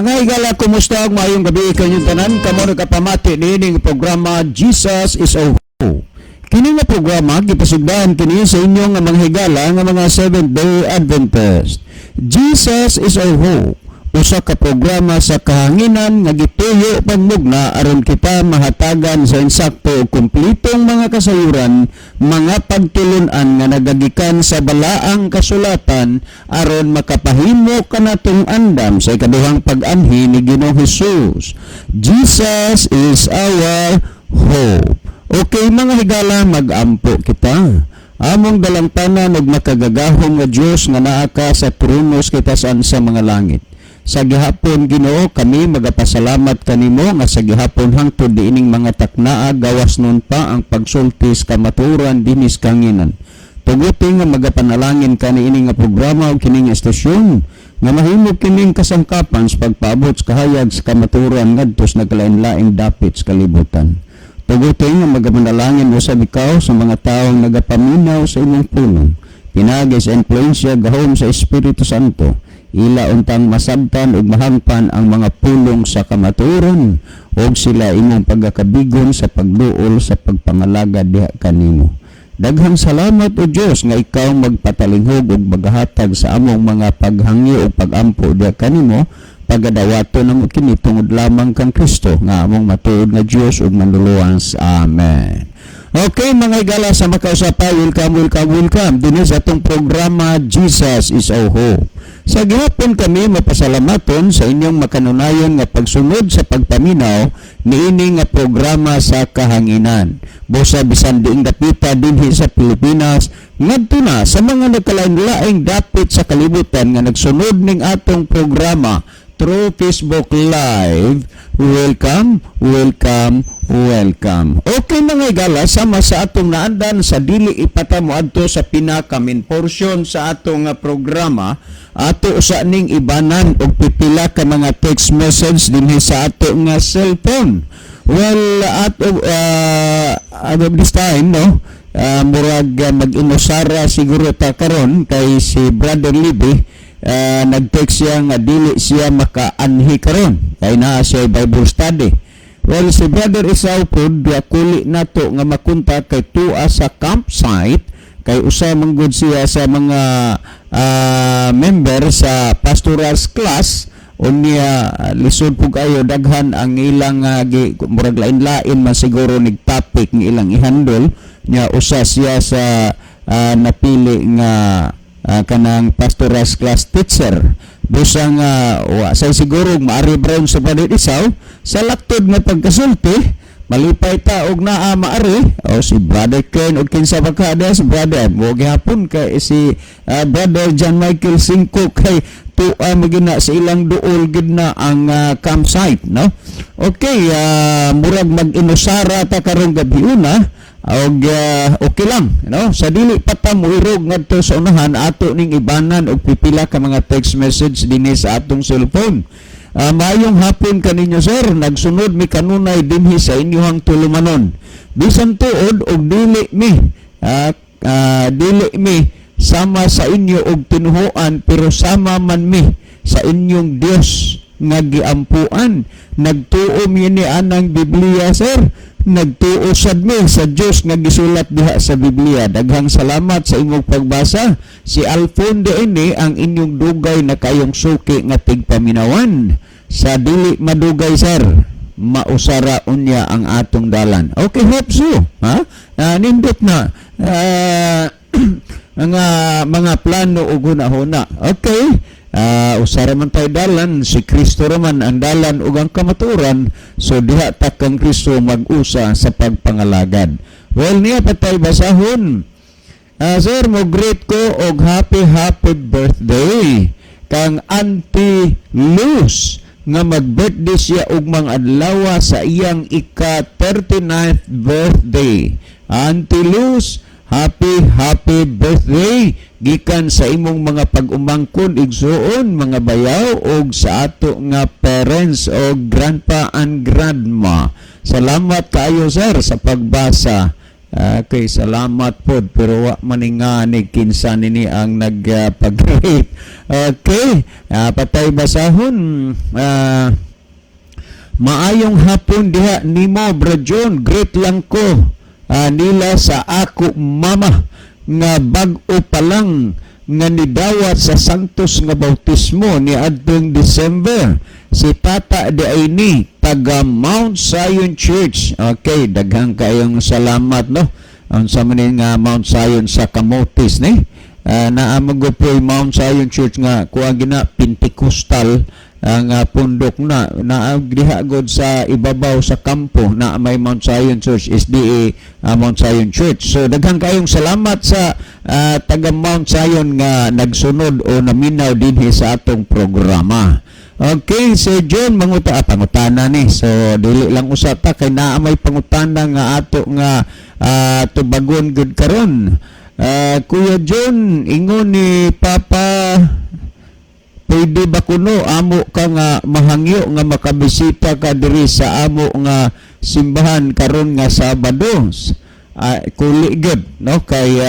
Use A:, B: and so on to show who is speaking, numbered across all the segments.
A: Mga higala, kumusta ug maayong gabi kanyong tanan? Kamo nagapamati niining programa Jesus is Our Hope. Kini nga programa gipasugdan kini sa inyong nga mga higala nga mga Seventh Day Adventist. Jesus is Our Hope. Usa ka programa sa kahanginan nga gituyo pagmugna aron kita mahatagan sa insakto ug kumpletong mga kasayuran, mga pagtulun-an nga nagagikan sa balaang kasulatan aron makapahimo kanatong andam sa ikaduhang pag-anhi ni Ginoong Hesus. Jesus is our hope. Okay, mga higala, mag-ampo kita. Among dalangpanan ug makagagahom nga Dios nga naa ka sa trono sa kitasan sa mga langit. Sa gihapon, Ginoo, kami magapasalamat kanimo nga sa gihapon hangtod diining mga taknaa gawas nun pa ang pagsulti sa kamatuoran dinhi sa kahanginan. Tuguti nga magapanalangin kani ini nga programa ug kini nga estasyon nga mahimo kining kasangkapan sa pagpaabot sa kahayag sa kamatuoran ngadto sa nagkalain-laing dapit sa kalibutan. Tuguti nga magapanalangin usab ikaw sa mga taong nagapaminaw sa imong pulong. Pinaagi sa impluwensya gahom sa Espiritu Santo, ila untang masabtan ug mahangpan ang mga pulong sa kamatuoran ug sila imong pagakabigon sa pagduol sa pagpangalagad diha kanimo. Daghang salamat, o Dios, nga ikaw magpatalinghog ug magahatag sa among mga paghangyo ug pagampo diha kanimo. Pagadawato namo kini tungod lamang kang Kristo nga among matuod nga Dios ug manluluwas. Amen. Okay, mga higala, sa makausapa, welcome, welcome, welcome dinhi sa atong programa Jesus is Our Hope. Sa gihapon kami mapasalamaton sa inyong makanunayon nga pagsunod sa pagpaminaw niini nga programa sa kahanginan. Busa bisan diing dapita dinhi sa Pilipinas ngadto na sa mga nagkalain-laing dapit sa kalibutan nga nagsunod ning atong programa through Facebook Live. Welcome, welcome, welcome. Okay, mga higala, sama sa atong naandan, sa dili ipata moadto sa pinaka main portion sa atong programa, ato usa ning ibanan og pipila ka mga text message dinhi sa ato nga cellphone. Well, at this time, no, murag mag-inusara siguro ta karon kay si Brother Libby, nag-text siya nga dili siya makaanhi karon kay naa siya Bible study. Well, si Brother Isao pod kuli nato nga makontak kay tuwa sa campsite kay usa man gud siya sa mga member sa pastoral class. Unya lisod pug kayo, daghan ang ilang murag lain-lain man siguro nig topic ng ilang ihandol nya. Usa siya sa napili nga kanang pastoral class teacher. Busa nga wa say siguro maari brown sa Brother Isaw sa laktod nga pagkasulti. Malipay ta og naa maari o si Brother Ken og kinsa pa ka si Brother mo gihapon kay si Brother John Michael Cinco kay tuwa magina sa ilang duol gid na ang campsite, no. Okay, murag mag-inusara ta karong gabi una og okay lang, no. Sa dili pa ta moirog ngadto sa unahan, ato ning ibanan og pipila ka mga text message dinhi sa atong cellphone. Maayong hapon kaninyo, sir. Nagsunod mi kanunay dinhi sa inyong tulumanon. Bisan tuod og dili mi sama sa inyo og tinuhuan, pero sama man mi sa inyong Dios nga giampuan. Nagtuo mi ni anang Biblia, sir. Nagtuo sad mi sa Dios nga gisulat diha sa Biblia. Daghang salamat sa imong pagbasa. Si Alfon de ini ang inyong dugay na kayong suki nga tigpaminawan. Sa dili madugay, sir, mausara unya ang atong dalan. Okay, hope so. Ha? Nindot na. Mga plano ug hunahuna. Okay. Usara man tayo dalan, si Kristo raman ang dalan ug ang kamatuoran, so diha ta kang Kristo mag-usa sa pagpangalagad. Well, niya pa tayo basahon. Sir, mo greet ko og happy happy birthday kang Auntie Luz nga mag-birthday siya og mga adlaw sa iyang ika 39th birthday. Auntie Luz, happy happy birthday gikan sa imong mga pag-umangkon, igsuon, mga bayaw og sa ato nga parents o grandpa and grandma. Salamat kaayo, sir, sa pagbasa. Okay, salamat pod, pero wa maninganig kinsa nini ang nagpag-greet. Okay, patay basahon. Maayong hapon diha nimo, Bro John. Greet lang ko nila sa ako mama nga bag-o pa lang nga nidawat sa Santos nga bautismo ni adtong December. Si Tata di ni taga Mount Zion Church. Okay, daghang kayong salamat, no. Unsa man ni nga Mount Zion sa Camotes ni? Naa man po'y Mount Zion Church nga kuha gina Pentecostal ang pundok na naa diha god sa ibabaw sa kampo na may Mount Zion Church, SDA Mount Zion Church. So daghang kayong salamat sa taga Mount Zion nga nagsunod o naminaw dinhi sa atong programa. Okay, si John manguta, pangutana ni. So dili lang usa ta kay naa may pangutana nga ato nga tubagon gud karon. Kuya John, ingon ni Papa, pwede ba kuno amo ka nga mahangyo nga makabisita ka diri sa amo nga simbahan karon nga Sabado? Kuli gud, no, kay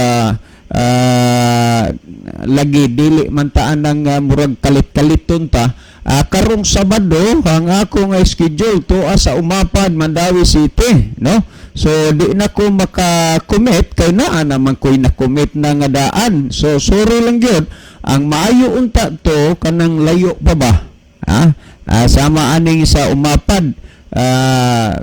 A: lagi dili man taan ang murag kalit-kaliton ta. Karong Sabado ang ako nga schedule tuwa sa Umapad, Mandaue City, no. So di na ko maka-commit kay naa naman ko'y na-commit na nga daan. So sorry lang gyud. Ang maayo unta to kanang layo pa ba, ha. Sama aning sa Umapad,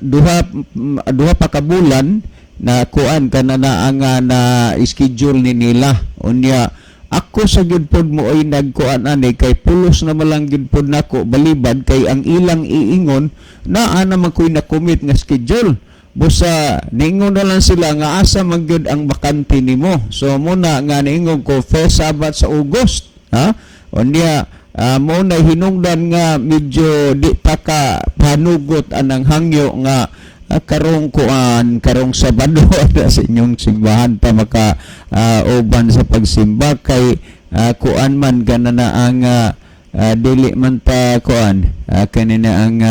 A: duha pa ka bulan na kuan kana na ang na schedule ni nila. Unya ako sa gyud pod mo ay nagkuan ani kay pulos na malang gyud pod nako balibad kay ang ilang iingon naa naman ko'y na-commit nga schedule. Busa niingon na lang sila nga asa man gyud ang bakante nimo. So muna nga niingon ko first Sabbath sa August, ha. Unya mo na hinungdan nga medyo di ta ka panugot anang hangyo nga karong kuan, karong Sabado sa inyong simbahan ta maka uban sa pagsimba kay kuan man kana na ang dili man ta kuan, kanina ang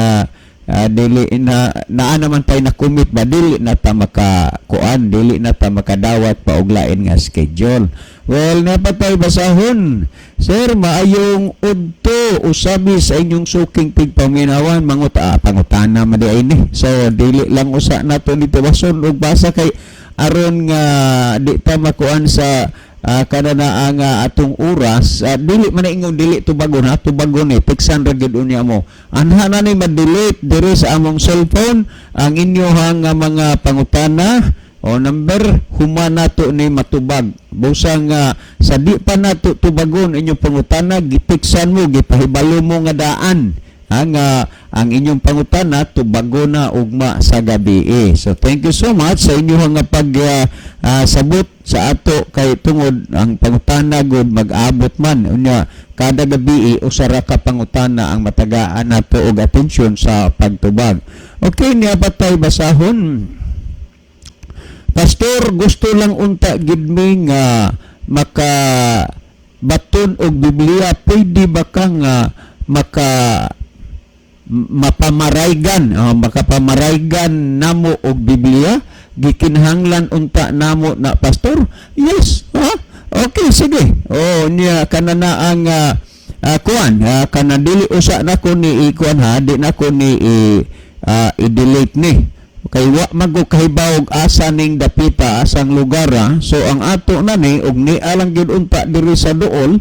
A: dili na naa naman tay na commit ba, dili na ta maka kuan, dili na ta makadawat pa og lain nga schedule. Well, napatay basahon. Sir, maayong udto usabi sa inyong suking tigpaminawan. Manguta, pangutana man di ay ni. So dili lang usa nato dito bason og basa kay aron nga di ta makuan sa kada na ang atong oras. Dili man na ingon dili tubagon, ha. Tubagon ni, teksan ra gyud unya mo. Anha na ni ma-delete diri sa among cellphone ang inyohang nga mga pangutana o number human nato ni matubag. Busa nga sa di pa nato tubagon inyong pangutana, giteksan mo, gipahibalo mo nga daan ang ang inyong pangutana tubagon na ugma sa gabi eh. So thank you so much sa inyong nga pag sabot sa ato kay tungod ang pangutana gud mag-abot man. Unya kada gabi eh, usa ra ka pangutana ang matagaan nato og atensyon sa pagtubag. Okay, niya patay basahon. Pastor, gusto lang unta gid mi nga maka baton og Biblia, pwede ba ka nga maka mapamaraygan, makapamaraygan namo og Biblia? Gikinahanglan unta namo na, Pastor. Yes, ha. Okay, sige. Oh, niya kana na ang kuan, kana dili usa nako ni ikuan, ha, di nako ni i-delete ni kay wa man ko kahibaw og asa ning dapita, asang lugar, ha. So ang ato na ni og ni alang gyud unta diri sa duol,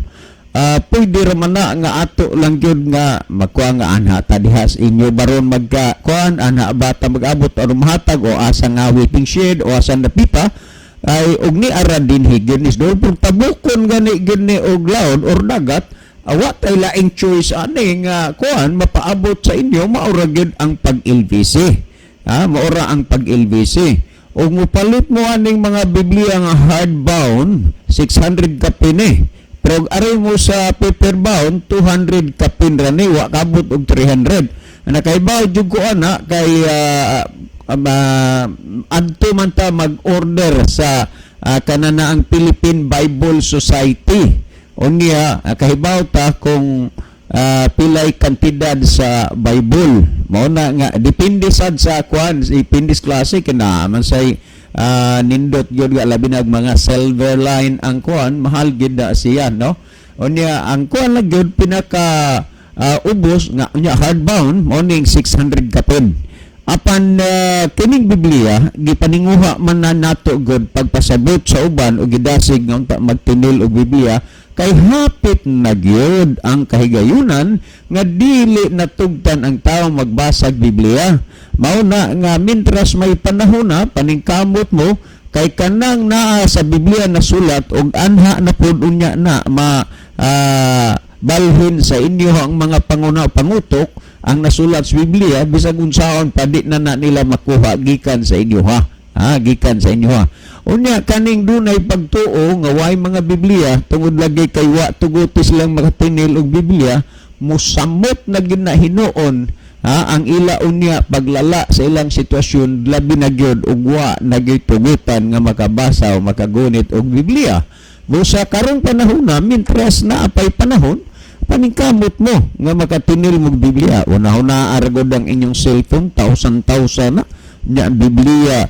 A: pwede ra man na nga ato lang gyud nga makuha nga anha ta diha sa inyo baron magka kuan, anha bata mag-abot o mahatag o asa nga waiting shed o asa dapita ay og ni ara dinhi gyud ni dool. Kung tabukon gani gyud ni og laod or dagat, awa tay laing choice ani nga kuan mapaabot sa inyo. Maura gyud ang pag-LBC, ha, maura ang pag-LBC. Ug mopalit mo aning mga Biblia nga hardbound, 600 kapin eh. Pero aray mo sa paperbound, 200 kapin ra ni, wa kabot og 300. Nakaibaw jud ko ana kay adto man ta mag-order sa kanana ang Philippine Bible Society. Unya kahibaw ta kung pilay kantidad sa Bible. Mao na nga depende sad sa kuan, depende sa klase kina man say Nindot gyud nga labi nag mga silver line ang kuan, mahal gid na siya, no? Unya ang kuan lang gyud pinaka ubos nga unya hardbound mao ning 600 kapin. Apan kining Biblia gipaninguha man na nato gud pagpasabot sa uban og gidasig nga unta magtinil og Biblia kay hapit na gyud ang kahigayunan nga dili natugtan ang tao magbasag Biblia. Mao na nga mintras may panahon na, paningkamot mo kay kanang naa sa Biblia nasulat og anha na pud unya na ma balhin sa inyo ang mga panguna pangutok ang nasulat sa Biblia, bisag unsaon pa di na na nila makuha gikan sa inyo ha, gikan sa inyo ha. Unya kaning dunay pagtuo nga way mga Biblia tungod lagi kay wa tuguti silang makatinil og Biblia, musamot na gid na hinuon ha, ang ila unya paglala sa ilang sitwasyon, labi na gyud ug wa na gyud tugutan nga makabasa o makagunit og Biblia. Busa karong panahon na, mintras na apay panahon, paningkamot mo nga makatinil mo og Biblia. Una-una aragod ang inyong cellphone, thousand thousand na nya ang Biblia,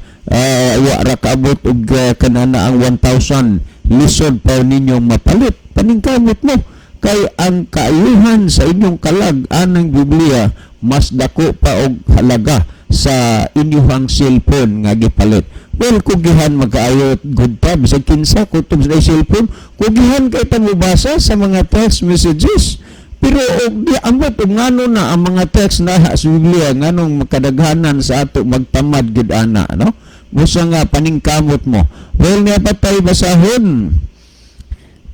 A: wa ra kaabot og kanana ang 1,000, lisod pa ninyong mapalit. Paningkamot mo kay ang kaayuhan sa inyong kalag anang Biblia mas dako pa og halaga sa inyuhang cellphone nga gipalit. Well, kugihan magkaayo good pa bisag kinsa kutob sa cellphone, kugihan kay ta mobasa sa mga text messages. Pero og di amot og ngano na ang mga text na sa Biblia, nganong makadaghanan sa ato magtamad gid ana, no? Busa nga paningkamot mo. Well, niya pa tayo basahon.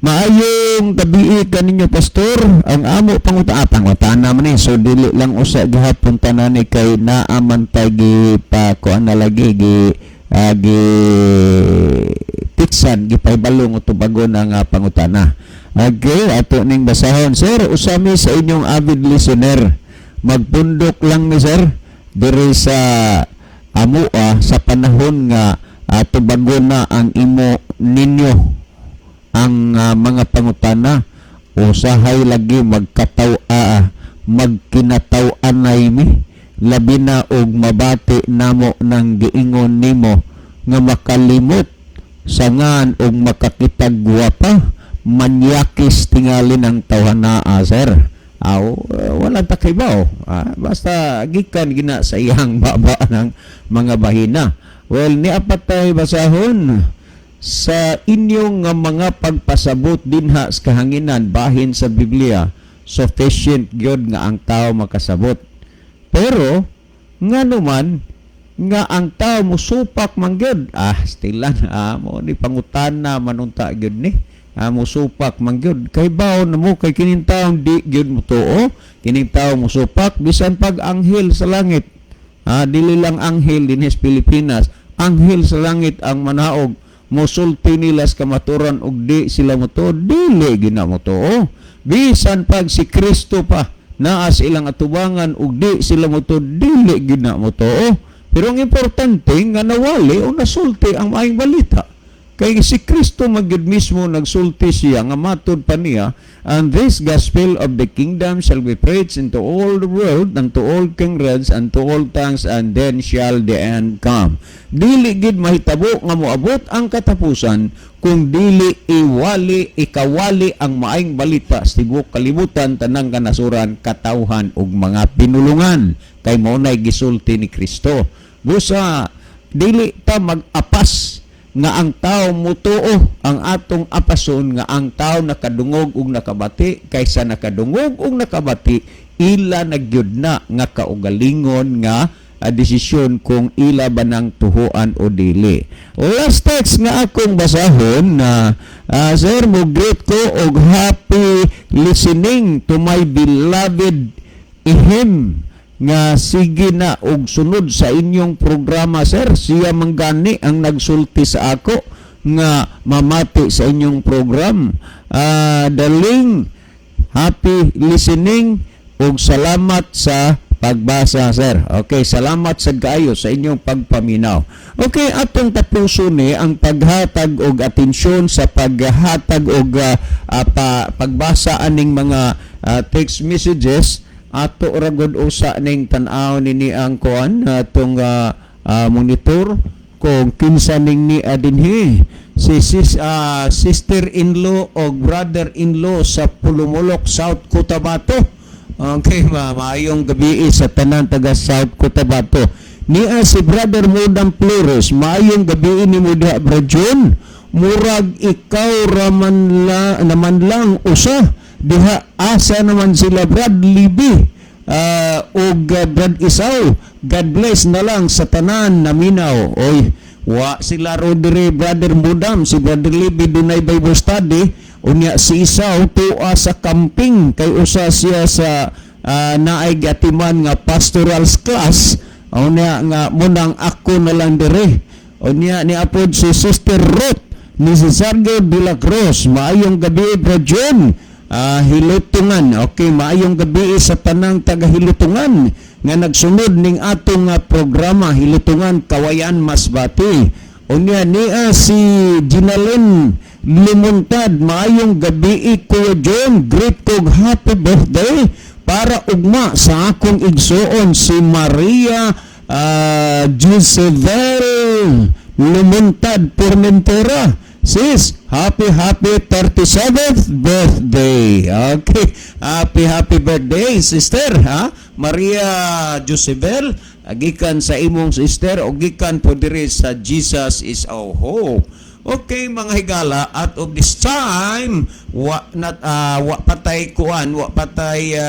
A: Maayong gabii kaninyo, Pastor. Ang amo pangutana man ni. So dili lang usa gihapon tanan ni kay naaman tay gi pa kuan na lagi gi tiksan gipahibalo nga tubagon ang pangutana. Okay, ato ning basahon. Sir, usami sa inyong avid listener. Magpundok lang mi, sir, diri sa amoa sa panahon nga tubagon na ang imo ninyo ang mga pangutana, usahay lagi magkataw magkinataw-anay mi, labi na og mabati namo nang giingon nimo nga makalimot sangan og makakitag gwapa, manyakis tingali ng tawhanaa, sir. Aw, wala ta kaybaw. Basta gikan gina sa iyang baba ng mga bahina. Well, ni apat tay basahon sa inyong nga mga pagpasabot dinha sa kahanginan bahin sa Biblia, sufficient gyud nga ang tao makasabot. Pero ngano man nga ang tao musupak man gyud? Stilan mo ni pangutana manunta gyud ni. Musupak man gyud kay baon na mo kay kining taong di gyud motuo, kining tao musupak bisan pag anghel sa langit. Dili lang anghel dinhi sa Pilipinas, anghel sa langit ang manaog mosulti nila sa kamaturan og di sila motuo, dili gina motuo. Bisan pag si Kristo pa naa sa ilang atubangan ug di sila motuo, dili gina motuo. Pero ang importante nga nawali o nasulti ang maayong balita. Kay si Kristo magyud mismo nagsulti siya nga matud pa niya, "And this gospel of the kingdom shall be preached into all the world and to all kindreds and to all tongues, and then shall the end come." Dili gid mahitabo nga moabot ang katapusan kung dili iwali ikawali ang maayong balita sa tibuok kalibutan, tanang kanasuran, katawhan ug mga pinulungan, kay mao nay gisulti ni Kristo. Busa dili ta mag-apas nga ang tao mutuo, ang atong apason nga ang tao nakadungog ug nakabati, kaysa nakadungog ug nakabati, ila na gyud na nga kaugalingon nga desisyon kung ila ba ng tuhuan o dili. Last text nga akong basahon na sir, mo greet ko og happy listening to my beloved ihim nga sige na og sunod sa inyong programa, sir. Siya man gani ang nagsulti sa ako nga mamati sa inyong program. Daling happy listening ug salamat sa pagbasa, sir. Okay, salamat sa kaayo sa inyong pagpaminaw. Okay, atong tapuson ni ang paghatag og atensyon sa paghatag og pagbasa aning mga text messages. Ato ra gud usa ning tan-aw nini ang kuan atong monitor. Kung kinsa ning ni dinhi si sister-in-law o brother-in-law sa Pulumulok, South Cotabato. Okay, maayong gabi sa tanan taga South Cotabato. Nia si Brother Mudam Flores, maayong gabi ni mo diha, Bro John. Murag ikaw raman la, naman lang usa diha, asa naman sila Brad Libby og Brad Isaw? God bless na lang sa tanan naminaw. Oy, wa sila ro dire, Brother Mudam. Si Brother Libby dunay Bible study, unya si Isaw tuwa sa camping kay usa siya sa naay gatiman nga pastoral class. Unya nga munang ako na lang dire. Unya ni apod si Sister Ruth ni si Sergio de la Cruz, maayong gabi, Bro John. Hilutungan. Okay, maayong gabi sa tanang taga Hilutungan nga nagsunod ning atong programa, Hilutungan, Kawayan, Masbate. Unya niya si Ginalyn Limuntad, maayong gabi, Kuya John, greet kog happy birthday para ugma sa akong igsuon, si Maria Gisabel Lumuntad Formentera. Sis, happy happy 37th birthday. Okay, happy happy birthday, sister, ha? Maria Josebel, gikan sa imong sister o gikan po diri sa Jesus is Our Hope. Okay, mga higala, at of this time wa not wa patay kuan, wa patay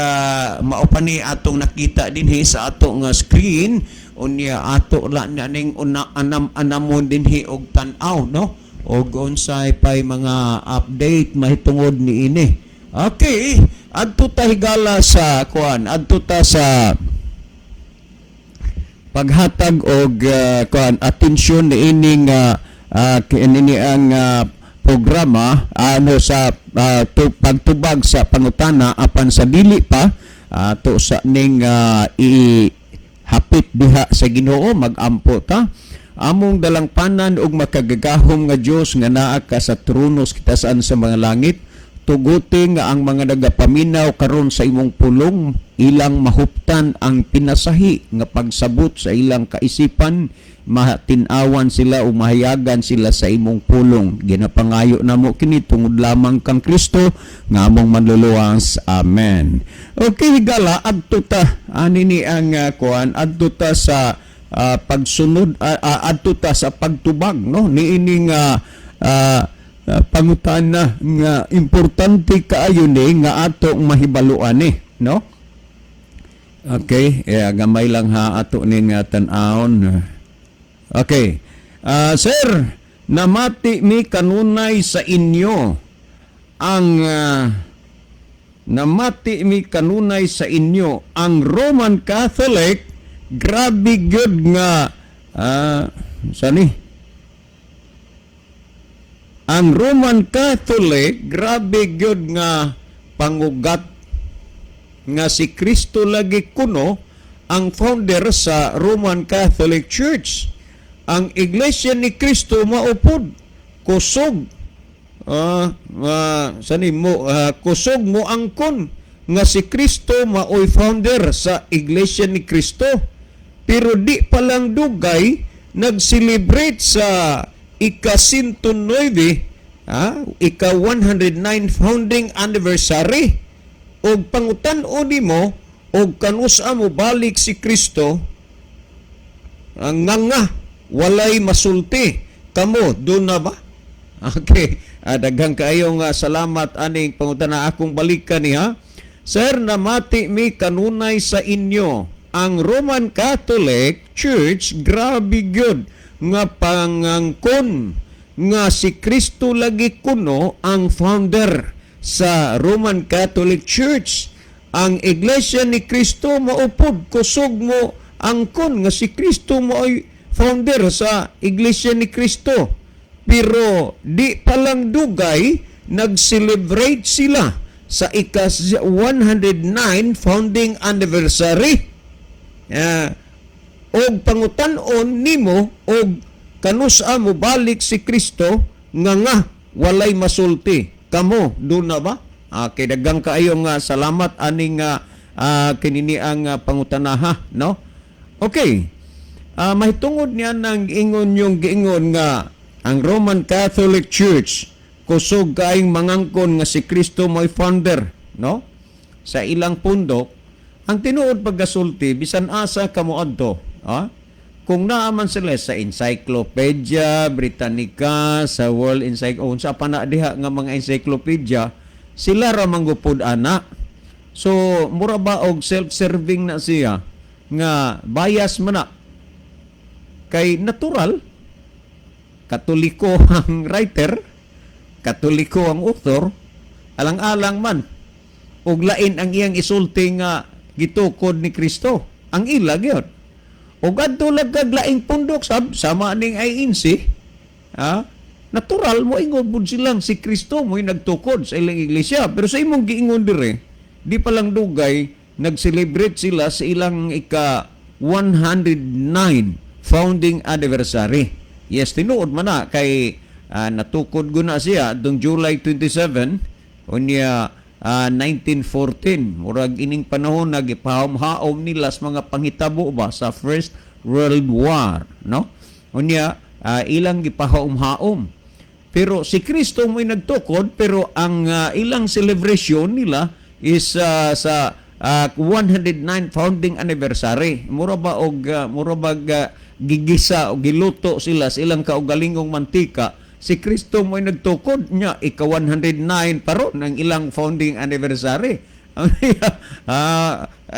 A: mao pa ni atong nakita dinhi sa ato nga screen. Unya ato la na ning una anam anamon dinhi og tan-aw, no, og unsay pay mga update mahitungod niini. Okay, adto ta, higala, sa kuan, adto ta sa paghatag og kuan, atensyon niining kini ang programa ano sa pagtubag sa pangutana. Apan sa dili pa ato sa ning ihapit diha sa Ginoo, magampo ta. Among dalangpanan ug makagagahom nga Dios nga naa ka sa trono sa kitasan sa mga langit, tuguti nga ang mga nagapaminaw karon sa imong pulong ilang mahuptan ang pinasahi nga pagsabot sa ilang kaisipan, matin-awan sila o mahayagan sila sa imong pulong. Ginapangayo namo kini tungod lamang kang Kristo nga among manluluwas. Amen. Okay, higala, adto ta ani ni ang kuan, adto ta sa pagsunod, adto ta sa pagtubag, no, niining pangutana nga importante kaayo ni nga atong mahibaluan ni, no. Okay, eh, gamay lang ha, ato ni nga tan-awon. Okay. Sir, namati mi kanunay sa inyo ang namati mi kanunay sa inyo ang Roman Catholic, grabe gyud nga sani ang Roman Catholic, grabe gyud nga pangugat nga si Kristo lagi kuno ang founder sa Roman Catholic Church. Ang Iglesia ni Kristo maupod kusog sani mo kusog mo angkon nga si Kristo maoy founder sa Iglesia ni Kristo. Pero di pa lang dugay nag-celebrate sa ika-109, ika 109 founding anniversary, og pangutan-o nimo og kanusa mo balik si Kristo, ang nga walay masulti kamo doon na ba? Okay, daghan kaayo nga salamat aning pangutana, akong balikan niya. Sir, namati mi kanunay sa inyo ang Roman Catholic Church, grabe gyud nga pangangkon nga si Kristo lagi kuno ang founder sa Roman Catholic Church. Ang Iglesia ni Kristo maupod kusog mo angkon nga si Kristo maoy founder sa Iglesia ni Kristo. Pero di pa lang dugay nag-celebrate sila sa ika 109 founding anniversary. Og pangutan-on nimo og kanusa mo balik si Kristo, nga walay masulti kamo doon na ba? Kay daghang kaayo nga salamat aning kini ang pangutanaha, no. Okay. Mahitungod niya ng ingon yung giingon nga ang Roman Catholic Church kusog kaayong mangangkon nga si Kristo mo'y founder, no? Sa ilang pundok, ang tinuod pagkasulti, bisan asa ka moadto, ah? Kung naa man sila sa Encyclopedia Britannica, sa World Encyclopedia, unsa pa na diha nga mga encyclopedia, sila ra manggupod ana. So, mura ba og self-serving na siya nga bias man na kay natural Katoliko ang writer, Katoliko ang author, alang-alang man ug lain ang iyang isulti nga gitukod ni Kristo. Ang ila gyud. Ug adto lang kag laing pundok sab sama ning INC, ha? Natural mo ingon pud silang si Kristo mo'y nagtukod sa ilang iglesia. Pero sa imong giingon dire, di pa lang dugay nag-celebrate sila sa ilang ika 109 founding anniversary. Yes, tinuod man na kay natukod guna siya dong July 27 unya 1914. Murag ining panahon nagipahom-haom nila sa mga panghitabo ba sa First World War, no? Unya ilang gipahom-haom. Pero si Kristo mo'y nagtukod, pero ang ilang celebration nila is sa 109 founding anniversary. Mura ba gigisa o giluto sila sa ilang kaugalingong mantika. Si Kristo mo'y nagtukod niya, ika 109 pa ron ang ilang founding anniversary.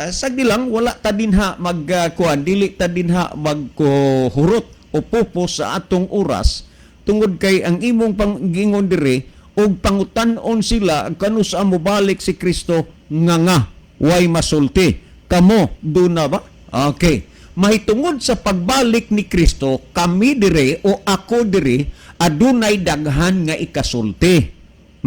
A: Sagdi lang, wala ta dinha mag kuan, dili ta dinha magkuhurot o pupos sa atong oras tungod kay ang imong panggingon dire og pangutan-on sila kanus-a mobalik si Kristo nga way masulti kamo duna ba. Okay, mahitungod sa pagbalik ni Kristo, kami dire o ako dire adunay daghan nga ikasulti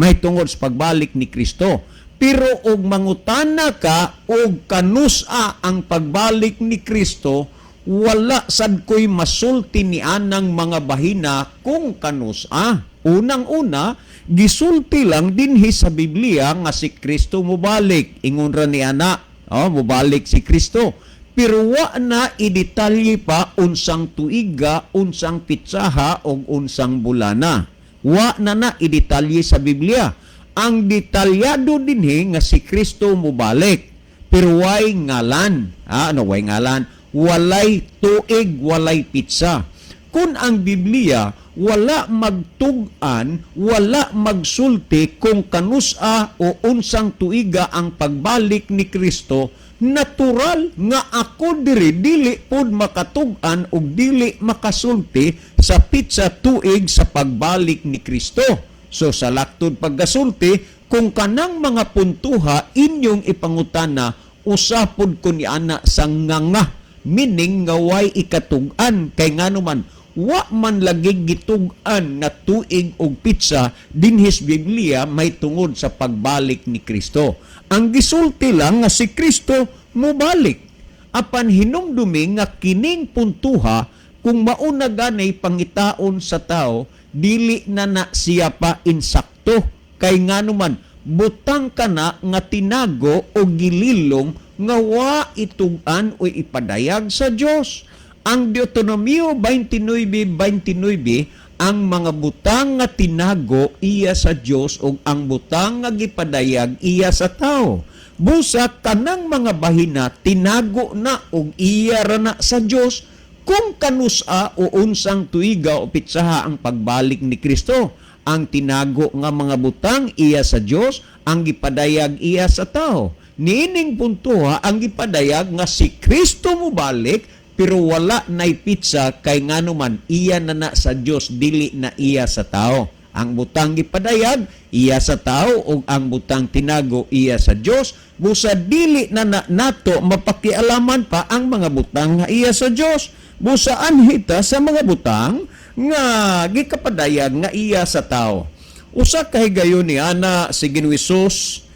A: mahitungod sa pagbalik ni Kristo. Pero og mangutana ka og kanusa ang pagbalik ni Kristo, wala sad ko'y masulti ni anang mga bahina kung kanusa. Unang-una, gisulti lang dinhi sa Biblia nga si Kristo mobalik. Ingon ra ni ana, oh, mobalik si Kristo. Pero wa na idetalye pa unsang tuiga, unsang pitsaha og unsang bulana. Wa na na idetalye sa Biblia. Ang detalyado dinhi nga si Kristo mobalik. Pero way ngalan. Ah, ano way ngalan? Walay tuig, walay pitsa. Kung ang Biblia wala magtug-an, wala magsulti kung kanusa o unsang tuiga ang pagbalik ni Kristo, natural nga ako diri dili pod makatug-an og dili makasulti sa pitsa, tuig sa pagbalik ni Kristo. So sa laktod pagkasulti, kung kanang mga puntuha inyong ipangutana, usa pod ko ni ana sa nganga, meaning nga way ikatug-an kay ngano man wa man lagi gitug-an nga tuig og pitsa dinhis Biblia may tungod sa pagbalik ni Kristo. Ang gisulti lang nga si Kristo mobalik. Apan hinumdumi nga kining puntuha, kung mauna ganay pangitaon sa tao, dili na na siya pa insakto kay ngano man butang kana nga tinago o gililong nga wa itug-an o ipadayag sa Dios. Ang Deuteronomio 29:29, ang mga butang nga tinago iya sa Dios ug ang butang nga gipadayag iya sa tao. Busa kanang mga bahina tinago na ug iya ra na sa Dios kung kanusa o unsang tuiga o pitsaha ang pagbalik ni Kristo. Ang tinago nga mga butang iya sa Dios, ang gipadayag iya sa tao. Niining puntoha, ang gipadayag nga si Kristo mobalik, pero wala nay pitsa kay ngano man iya na na sa Dios, dili na iya sa tao. Ang butang gipadayag iya sa tao ug ang butang tinago iya sa Dios. Busa dili na, na nato mapakialaman pa ang mga butang nga iya sa Dios. Busa anhita sa mga butang nga gikapadayag nga iya sa tao. Usa ka higayon ni ana si Ginoo Hesus,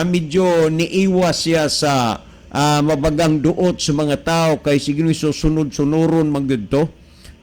A: medyo niiwas siya sa mabagang duot sa mga tao kay si Ginoo Hesus sunod-sunuron man gyud to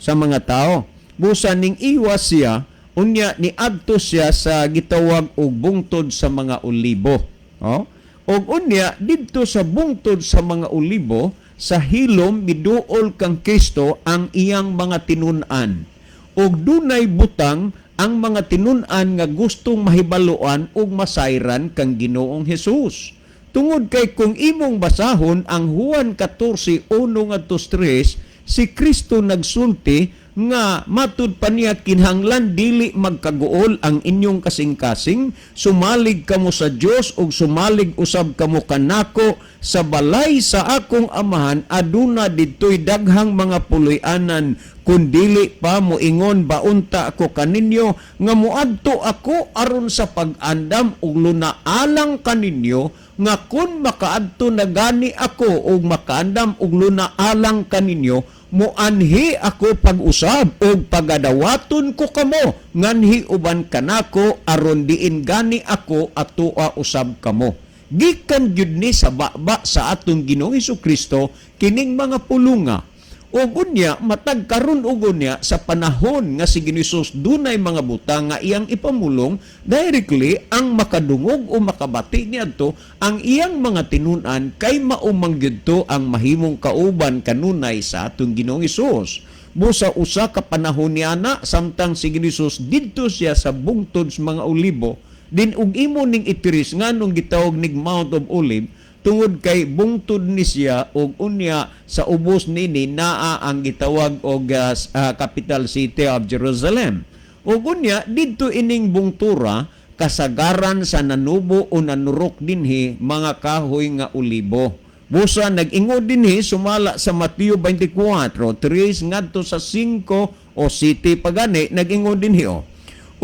A: sa mga tao. Busa ning iwas siya, unya niadto siya sa gitawag og bungtod sa mga olibo. Oh? Og unya didto sa bungtod sa mga olibo, Sa hilom miduol kang Kristo ang iyang mga tinun-an. Ug dunay butang ang mga tinun-an nga gustong mahibaluan ug masayran kang Ginoong Hesus. Tungod kay kung imong basahon ang Juan 14:1 ngadto 3, si Kristo nagsulti nga matud pa niya, "Kinahanglan dili magkaguol ang inyong kasing-kasing, sumalig kamo sa Dios ug sumalig usab kamo kanako. Sa balay sa akong Amahan aduna didtoy daghang mga puloy-anan. Kun dili pa, moingon ba unta ako kaninyo nga moadto ako aron sa pag-andam og luna alang kaninyo, nga kun makaadto na gani ako ug makaandam og luna alang kaninyo, moanhi ako pag-usab ug pagadawaton ko kamo nganhi uban kanako, aron diin gani ako atoa usab kamo." Gikan gyud ni sa baba sa atong Ginoong Kristo kining mga pulunga. Ug unya matag karon ug unya sa panahon nga si Ginoong Hesus dunay mga butang nga iyang ipamulong directly, ang makadungog o makabati niadto ang iyang mga tinun-an, kay mao man gyud to ang mahimong kauban kanunay sa atong Ginoong Hesus. Busa usa ka panahon niya na samtang si Ginoong Hesus didto siya sa bungtod sa mga olibo din, ug imo ning itiris nganong gitawag nig Mount of Olive, tungod kay bungtod ni siya ug unya sa ubos nini naa ang gitawag og capital city of Jerusalem. Ug unya didto ining bungtura, kasagaran sa nanubo o nanurok dinhi mga kahoy nga olibo. Busa nag-ingon dinhi sumala sa Mateo 24:3 ngadto sa 5 o city pagani, nag-ingon dinhi oh.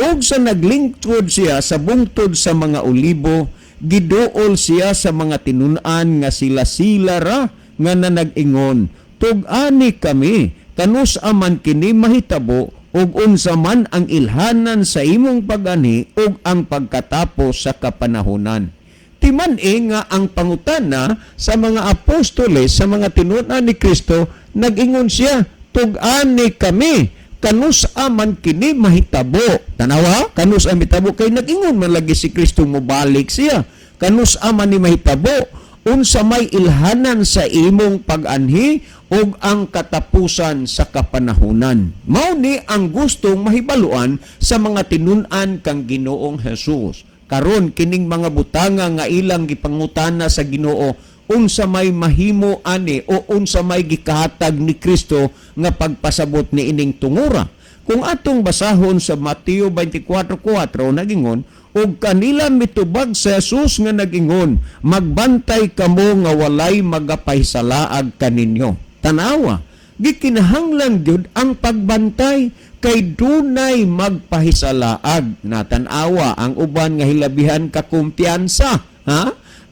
A: "Ug sa naglingkod siya sa bungtod sa mga olibo, giduol siya sa mga tinun-an nga sila-sila ra nga nanag-ingon, 'Tug-ani kami, kanus-a man kini mahitabo, ug unsa man ang ilhanan sa imong pag-anhi ug ang pagkatapos sa kapanahonan?'" Timan-i nga ang pangutana sa mga apostoles, sa mga tinun-an ni Kristo, nag-ingon siya, "Tug-ani kami, kanus-a man kini mahitabo?" Tanawa, kanus-a mahitabo, kay nag-ingon man lagi si Kristo mobalik siya. "Kanus-a man ni mahitabo? Unsa may ilhanan sa imong pag-anhi ug ang katapusan sa kapanahunan?" Mao ni ang gustong mahibaluan sa mga tinun-an kang Ginoong Jesus. Karon kining mga butanga nga ilang gipangutana sa Ginoo, unsa may mahimo ani o unsa may gikahatag ni Kristo nga pagpasabot ni ining tungura? Kung atong basahon sa Mateo 24:4, nagingon, "Ug kanila mitubag sa Jesus nga nagingon, 'Magbantay kamo nga walay magapahisalaag kaninyo.'" Tanawa, gikinahanglan gyud ang pagbantay kay dunay magpahisalaag. Natanawa ang uban nga hilabihan ka kumpiyansa, ha?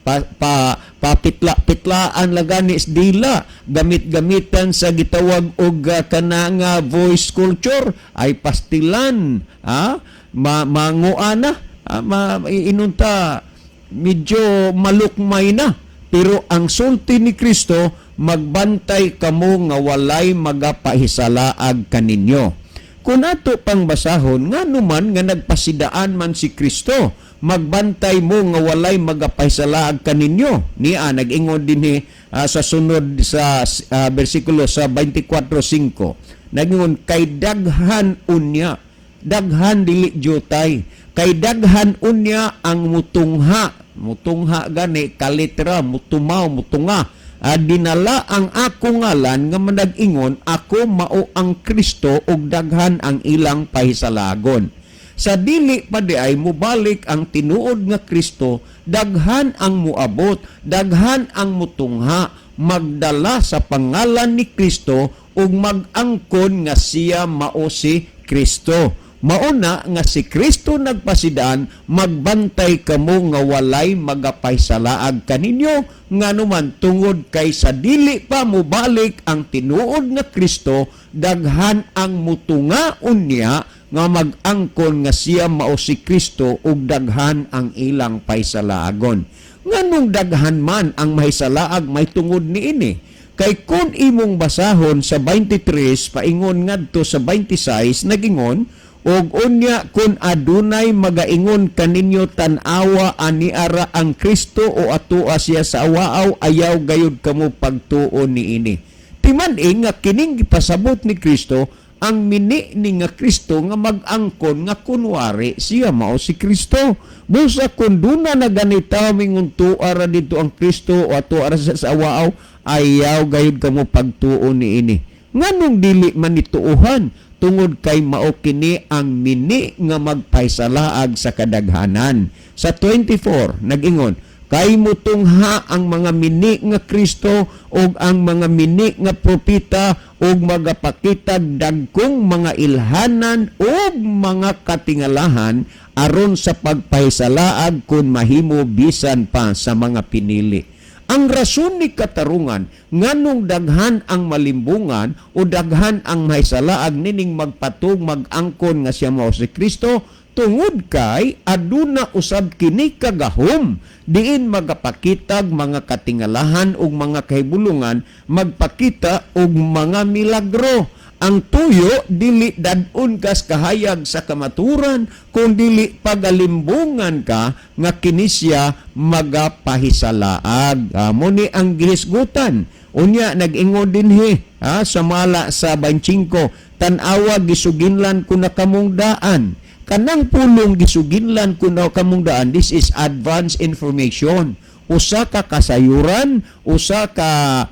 A: Pa, pa papitla-pitlaan lagani dila, gamit-gamitan sa gitawag og kana nga voice culture ay pastilan, ha, ma manguana, ha, ma inunta medyo malukmay na. Pero ang sulti ni Kristo, "Magbantay kamo nga walay magapahisalaag kaninyo." Kung ato pang basahon, nga numan nga nagpasidaan man si Kristo, "Magbantay mo nga walay magapahisalaag kaninyo." Niya nag-ingon dinhi sa sunod sa bersikulo sa 24:5. Nag-ingon, "Kay daghan unya," daghan dili jutay, "kay daghan unya ang mutungha," mutungha gani kalitra, mutumaw, mutunga, "dinala ang ako ngalan nga manag-ingon, 'Ako mao ang Kristo,' ug daghan ang ilang pahisalagon." Sa dili pa di ay mubalik ang tinuod nga Kristo, daghan ang muabot, daghan ang mutungha, magdala sa pangalan ni Kristo ug mag-angkon nga siya mao si Kristo. Mauna nga si Kristo nagpasidaan, "Magbantay kamo nga walay magapahisalaag kaninyo," nganuman tungod kay sa dili pa mobalik ang tinuod nga Kristo, daghan ang mutunga unya nga mag-angkon nga siya mao si Kristo ug daghan ang ilang pahisalaagon. Nganong daghan man ang mahisalaag may tungod niini? Kay kung imong basahon sa 23 paingon ngadto sa 26, nagingon, "Ug unya kun adunay magaingon kaninyo, 'Tan-awa, ania ra ang Kristo o atoa siya sa awaaw,' ayaw gayud kamo pagtuon niini." Timan-i nga kining gipasabot ni Kristo ang mini ni nga Kristo nga mag-angkon nga kunwari siya mao si Kristo. Busa kung duna na ganita mingon tua ra didto ang Kristo o atoa ra siya sa awaaw, ayaw gayud kamo pagtuon niini. Nganong dili man nituuhan? Tungod kay mao kini ang mini nga magpahisalaag sa kadaghanan. Sa 24, nag-ingon, "Kay mutungha ang mga mini nga Kristo ug ang mga mini nga propeta ug magapakitag dagkong mga ilhanan ug mga katingalahan aron sa pagpahisalaag, kung mahimo, bisan pa sa mga pinili." Ang rason ni katarungan nganong daghan ang malimbungan o daghan ang mahisalaag nining magpatug, mag-angkon nga siya mao si Kristo, tungod kay aduna usab kini kagahom diin magapakitag mga katingalahan ug mga kahibulungan, magpakita og mga milagro. Ang tuyo, dili dad-on kas kahayag sa kamaturan kung dili pagalimbungan ka nga kini siya magapahisalaag. Mo ni ang gihisgutan. Unya nag-ingon dinhi ha, sa mala sa 25, "Tan-awa, gisuginlan ko na kamong daan." Kanang pulong "gisuginlan ko na kamong daan," this is advance information, usa ka kasayuran, usa ka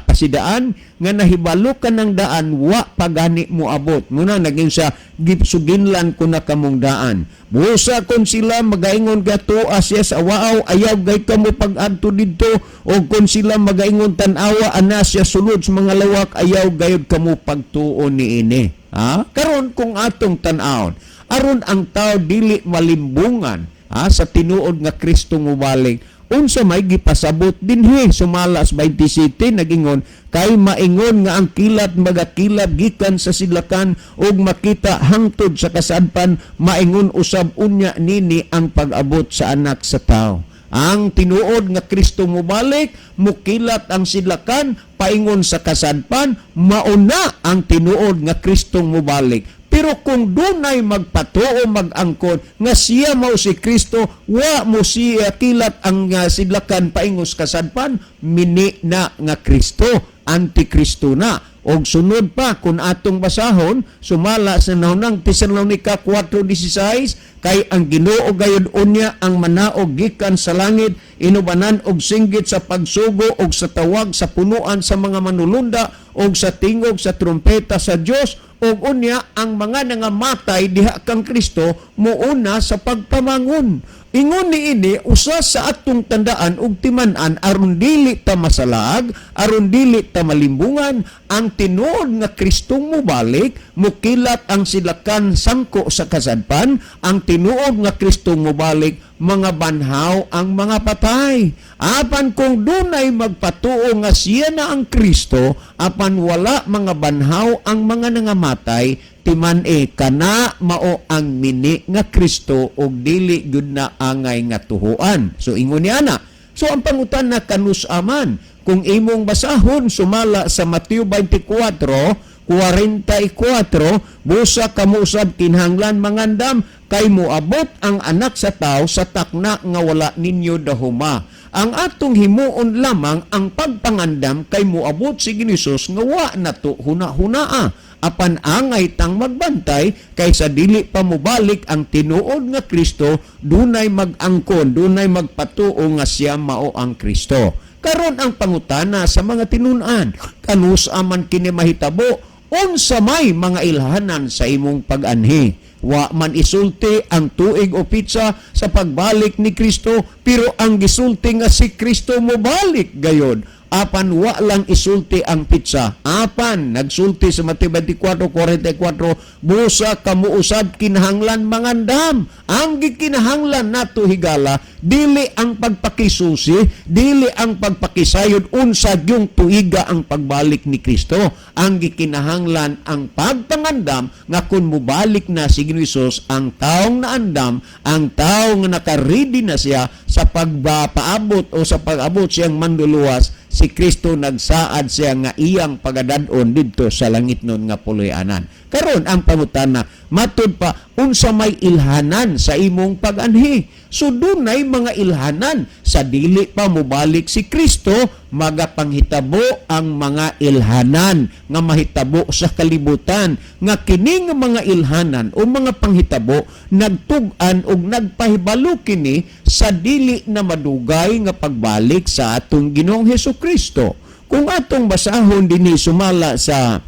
A: pasidaan nga nahibalo ka ng daan wa pagani mo abot. Muna naging sa "gisuginlan ko na kamong daan." Busa kung sila magaingon ga tua siya sa awaaw, ayaw gay kamo pag-adto didto, o kung sila magaingon, "Tan-awa, ana siya sulod sa mga lawak," ayaw gayud kamo pagtuon niini. Ha? Karon kung atong tan-awon, aron ang tao dili malimbungan, ha, sa tinuod nga Kristo mubalik, unsa may gipasabot dinhi sumala sa 27, nagingon, "Kay maingon nga ang kilat magakilat gikan sa sidlakan ug makita hangtod sa kasadpan, maingon usab unya nini ang pag-abot sa Anak sa Tao." Ang tinuod nga Kristo mubalik, mukilat ang sidlakan paingon sa kasadpan, mauna ang tinuod nga Kristo mubalik. Pero kung dunay magpatuo, mag-angkon nga siya mao si Kristo, wa mo siya kilat ang sidlakan paingos kasadpan, mini na nga Kristo, antikristo na. Og sunod pa, kung atong basahon sumala sa nahunang Tesalonica 4:16, "Kay ang Ginoo gayud unya ang manaog gikan sa langit inubanan og singgit sa pagsugo og sa tawag sa punuan sa mga manulunda og sa tingog sa trumpeta sa Dios, ug unya ang mga nangamatay diha kang Kristo muuna sa pagpamangon." Ingon ni ini, usa sa atong tandaan ug timan-an aron dili ta masalaag, aron dili ta malimbungan, ang tinuod nga Kristong mubalik, mukilat ang sidlakan sangko sa kasadpan. Ang tinuod nga Kristong mubalik, mga banhaw ang mga patay. Apan kung dunay magpatuo nga siya na ang Kristo, apan wala mga banhaw ang mga nangamatay, timan-i kana mao ang mini nga Kristo ug dili gyud na angay nga tuhuan. So ingon niya na. So ang pangutana, kanus-a man? Kung imong basahon sumala sa Mateo 24:44, "Busa kamo usab kinahanglan mangandam kay moabot ang Anak sa Tao sa takna nga wala ninyo dahuma." Ang atong himuon lamang ang pagpangandam kay moabot si Ginoong nga wa nato huna-hunaa. Apan angay tang magbantay kay sa dili pa mobalik ang tinuod nga Kristo, dunay mag-angkon, dunay magpatuo nga siya mao ang Kristo. Karon ang pangutana sa mga tinun-an, kanus-a man kini mahitabo? Unsa may mga ilhanan sa imong pag-anhi? Wa man isulti ang tuig o pitsa sa pagbalik ni Kristo, pero ang gisulti nga si Kristo mobalik gayod. Apan wa lang isulti ang pitsa. Apan nagsulti sa Mateo 24:44, "Busa kamo usab kinahanglan mangandam." Ang gikinahanglan nato, higala, dili ang pagpakisusi, dili ang pagpakisayod unsa yung tuiga ang pagbalik ni Kristo. Ang gikinahanglan ang pagpangandam nga kung mubalik na si Ginoong Hesus, ang taong naandam, ang taong nga naka-ready na siya sa pagpaabot o sa pag-abot siyang manduluwas, si Kristo, nagsaad siya nga iyang pagadad-on didto sa langit nun nga puloy-anan. Karon ang pangutana, Matud pa, unsa may ilhanan sa imong pag-anhi? So dunay mga ilhanan sa dili pa mobalik si Kristo, magapanghitabo ang mga ilhanan nga mahitabo sa kalibutan, nga kini nga mga ilhanan o mga panghitabo nagtug-an og nagpahibalo kini sa dili na madugay nga pagbalik sa atong Ginoong Hesus Kristo. Kung atong basahon dinhi sumala sa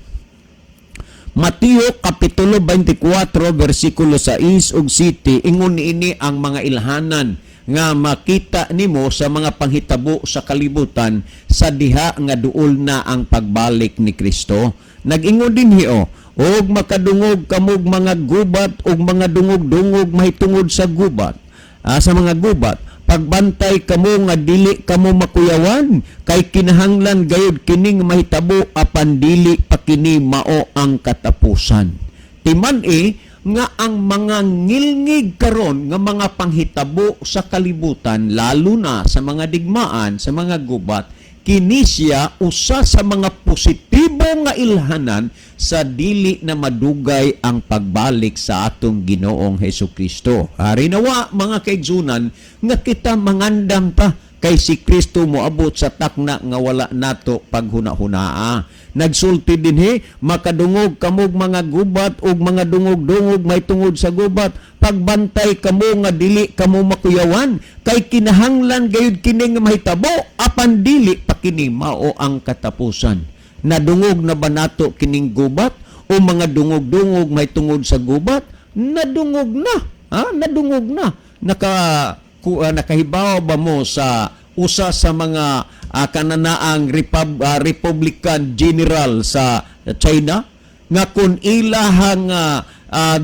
A: Mateo Kapitulo 24 versikulo 6 ug 7, ingon niini ang mga ilhanan nga makita nimo sa mga panghitabo sa kalibutan sa diha nga duol na ang pagbalik ni Kristo. Nag-ingon dinhi o, "Og makadungog kamog mga gubat ug mga dungog-dungog mahitungod sa gubat, sa mga gubat. Pagbantay kamo nga dili kamo makuyawan, kay kinahanglan gayud kining mahitabo, apan dili pa kini mao ang katapusan." Timan-i nga ang mga ngilngig karon nga mga panghitabo sa kalibutan, lalo na sa mga digmaan, sa mga gubat, kini siya usa sa mga positibo nga ilhanan sa dili na madugay ang pagbalik sa atong Ginoong Hesus Kristo. Harinawa, mga kaigsunan, nga kita mangandam ta kay si Kristo moabot sa takna nga wala nato paghuna-hunaa. Nagsulti dinhi, "Makadungog kamog mga gubat ug mga dungog-dungog may tungod sa gubat. Pagbantay kamo nga dili kamo makuyawan, kay kinahanglan gayud kini nga mahitabo, apan dili pa kini mao ang katapusan." Nadungog na ba nato kining gubat o mga dungog-dungog may tungod sa gubat? Nadungog na. Ha? Nadungog na. Nakahibaw ba mo sa usa sa mga kananaang Republican General sa China nga kung ilahang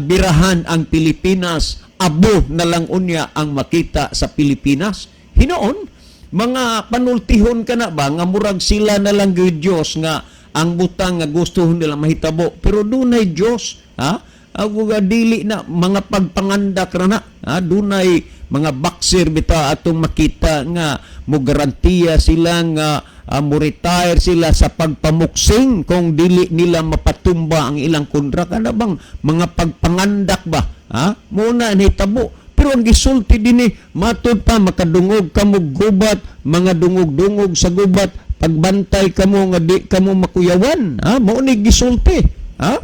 A: birahan ang Pilipinas, abo na lang unya ang makita sa Pilipinas? Hinoon, mga panultihon ka na ba nga murag sila na lang gyud Dios, nga ang butang nga gusto nila mahitabo? Pero dunay Dios, ha? Ako nga dili na mga pagpangandak ra na, ha? Dunay mga boxer bita atong makita nga mo garantiya sila nga mo retire sila sa pagpamuksing kung dili nila mapatumba ang ilang kontra. Kana bang mga pagpangandak ba, ha? Mo na nahitabo. Pero ang gisulti dinhi, matud pa, "Makadungog kamo gubat, mga dungog-dungog sa gubat, pagbantay kamo nga di kamo makuyawan." Ha? Mao ni gisulti. Ha?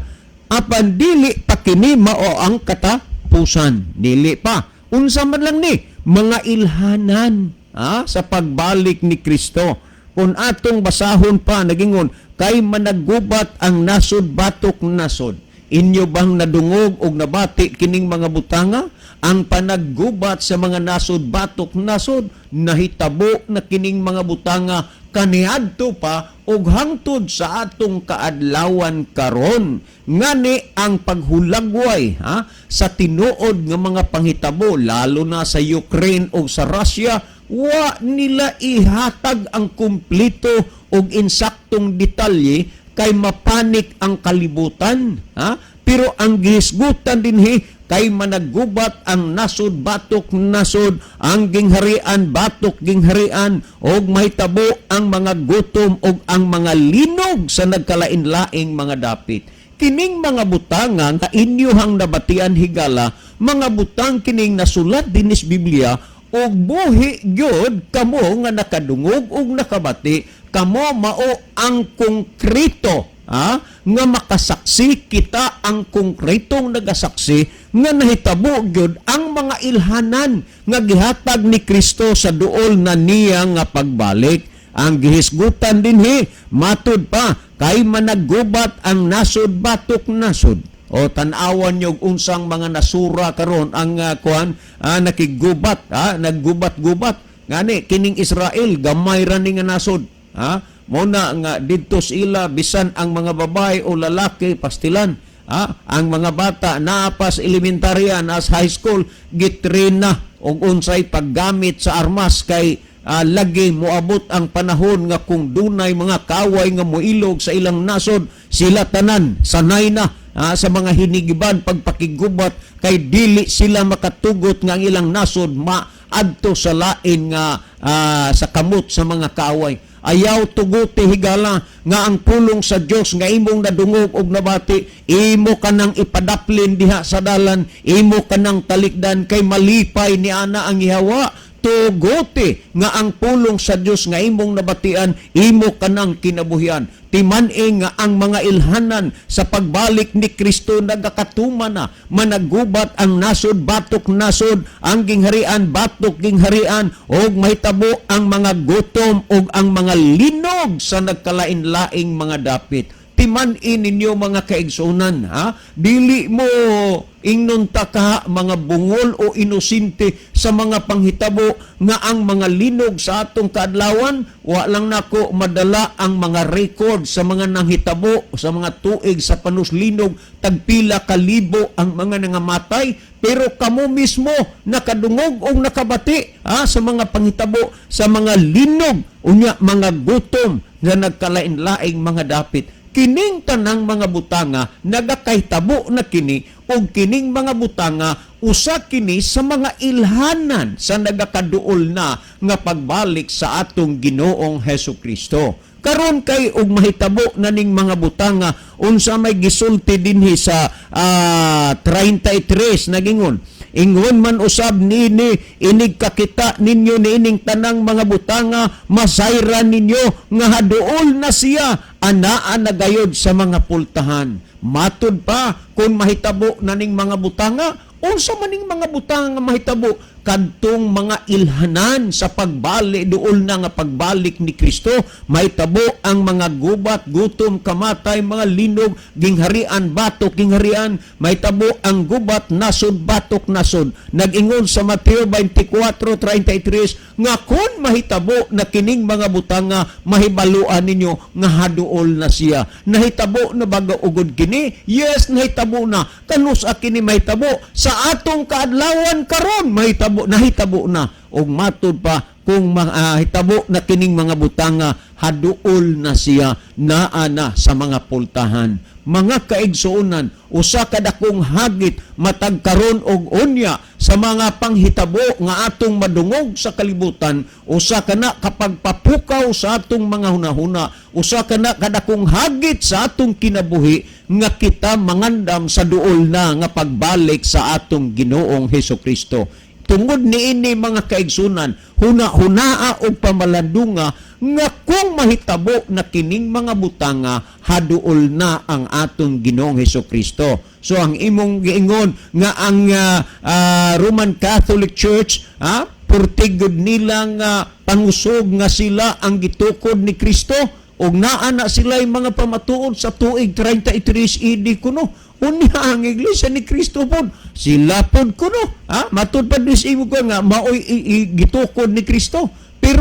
A: Apan dili pa kini mao ang katapusan. Dili pa. Unsa man lang ni mga ilhanan, ha, sa pagbalik ni Kristo. Kung atong basahon pa, nagingon, "Kay managgubat ang nasod batok nasod." Inyo bang nadungog og nabati kining mga butanga? Ang panaggubat sa mga nasod batok nasod, nahitabo na kining mga butanga kaniadto pa ug hangtod sa atong kaadlawan karon. Ngani ang paghulagway, ha, sa tinuod nga mga panghitabo, lalo na sa Ukraine ug sa Russia, wa nila ihatag ang kumpleto ug insaktong detalye kay mapanik ang kalibutan, ha? Pero ang gihisgutan dinhi, "Kay managgubat ang nasod batok nasod, ang gingharian batok gingharian, og mahitabo ang mga gutom og ang mga linog sa nagkalain-laing mga dapit." Kining mga butanga nga inyohang nabatian, higala, mga butang kining nasulat dinis Biblia og buhi gyud kamo nga nakadungog og nakabati. Kamo mao ang konkreto, ha, nga makasaksi. Kita ang konkretong nagasaksi nga nahitabo gyud ang mga ilhanan nga gihatag ni Kristo sa duol na niya nga pagbalik. Ang gihisgutan dinhi, matud pa, "Kay managgubat ang nasod batok nasod." O tan-awan nyo unsang mga nasura karon ang kuan, nakigubat, ha, naggubat-gubat. Ngani kining Israel gamay ra ni nga nasod, ha? Mo na nga didto sa ila, bisan ang mga babae o lalaki pastilan, ha? Ang mga bata naa pas elementarya, nas high school, gitrain na og unsay paggamit sa armas kay lagi moabot ang panahon nga kung dunay mga kaway nga moilog sa ilang nasod, sila tanan sanay na sa mga hinigiban pagpakigubat kay dili sila makatugot nga ang ilang nasod maadto sa lain nga sa kamot sa mga kaaway. Ayaw tuguti, higala, nga ang pulong sa Dios nga imong nadungog og nabati, imo kanang ipadaplin diha sa dalan, imo kanang talikdan, kay malipay ni ana ang ihawa. Tuguti nga ang pulong sa Dios nga imong nabatian, imo kanang kinabuhian. Timan-i nga ang mga ilhanan sa pagbalik ni Kristo nagakatuman na. Managubat ang nasod batok nasod, ang gingharian batok gingharian, ug mahitabo ang mga gutom ug ang mga linog sa nagkalain-laing mga dapit. Timan-i ninyo, mga kaigsunan, ha? Dili mo ingnon ta ka mga bungol o inosente sa mga panghitabo nga ang mga linog sa atong kaadlawan. Wa lang nako madala ang mga record sa mga nanghitabo sa mga tuig sa panuslinog, tagpila kalibo ang mga nangamatay, pero kamo mismo nakadungog og nakabati, ha, sa mga panghitabo sa mga linog, unya mga gutom na nagkalain-laing mga dapit. Kining tanang mga butanga nagakahitabo na kini, ug kining mga butanga usa kini sa mga ilhanan sa nagakaduol na nga pagbalik sa atong Ginoong Hesus Kristo. Karon kay og mahitabo na ning mga butanga, unsa may gisulti dinhi sa 33? Nagingon, "Ingon man usab nini, inig kakita ninyo niining tanang mga butanga, masayran ninyo nga haduol na siya, anaa na gayod sa mga pultahan." Matud pa, kung mahitabo na ning mga butanga, unsa maning mga butanga nga mahitabo? Kadtong mga ilhanan sa pagbalik, duol na nga pagbalik ni Kristo. Mahitabo ang mga gubat, gutom, kamatay, mga linog, gingharian batok gingharian, mahitabo ang gubat, nasod batok nasod. Nag-ingon sa Mateo 24:33 nga kung mahitabo na kining mga butanga, mahibaluan ninyo nga haduol na siya. Nahitabo na baga ugod kini? Yes, nahitabo na. Kanus-a kini mahitabo? Sa atong kaadlawan karon mahitabo, nahitabo na. Og matud pa, kung mahitabo na kining mga butanga, haduol na siya, naa na sa mga pultahan. Mga kaigsuonan, usa ka dakong hagit matag karon og unya sa mga panghitabo nga atong madungog sa kalibutan, usa ka na kapagpapukaw sa atong mga hunahuna, usa ka na kadakong hagit sa atong kinabuhi nga kita mangandam sa duol na nga pagbalik sa atong Ginoong Hesus Kristo. Tungod niini, mga kaigsunan, huna-hunaa og pamalandunga nga kung mahitabo na kining mga butanga, haduol na ang atong Ginoong Hesus Kristo. So ang imong giingon nga ang Roman Catholic Church, purtigod nilang pangusog nga sila ang gitukod ni Kristo og naa na sila mga pamatuod sa tuig 33 AD kuno. Unya ang Iglesia ni Kristo pod, sila pod kuno, ha, matud pa dis imo ko nga maoy gitukod ni Kristo, pero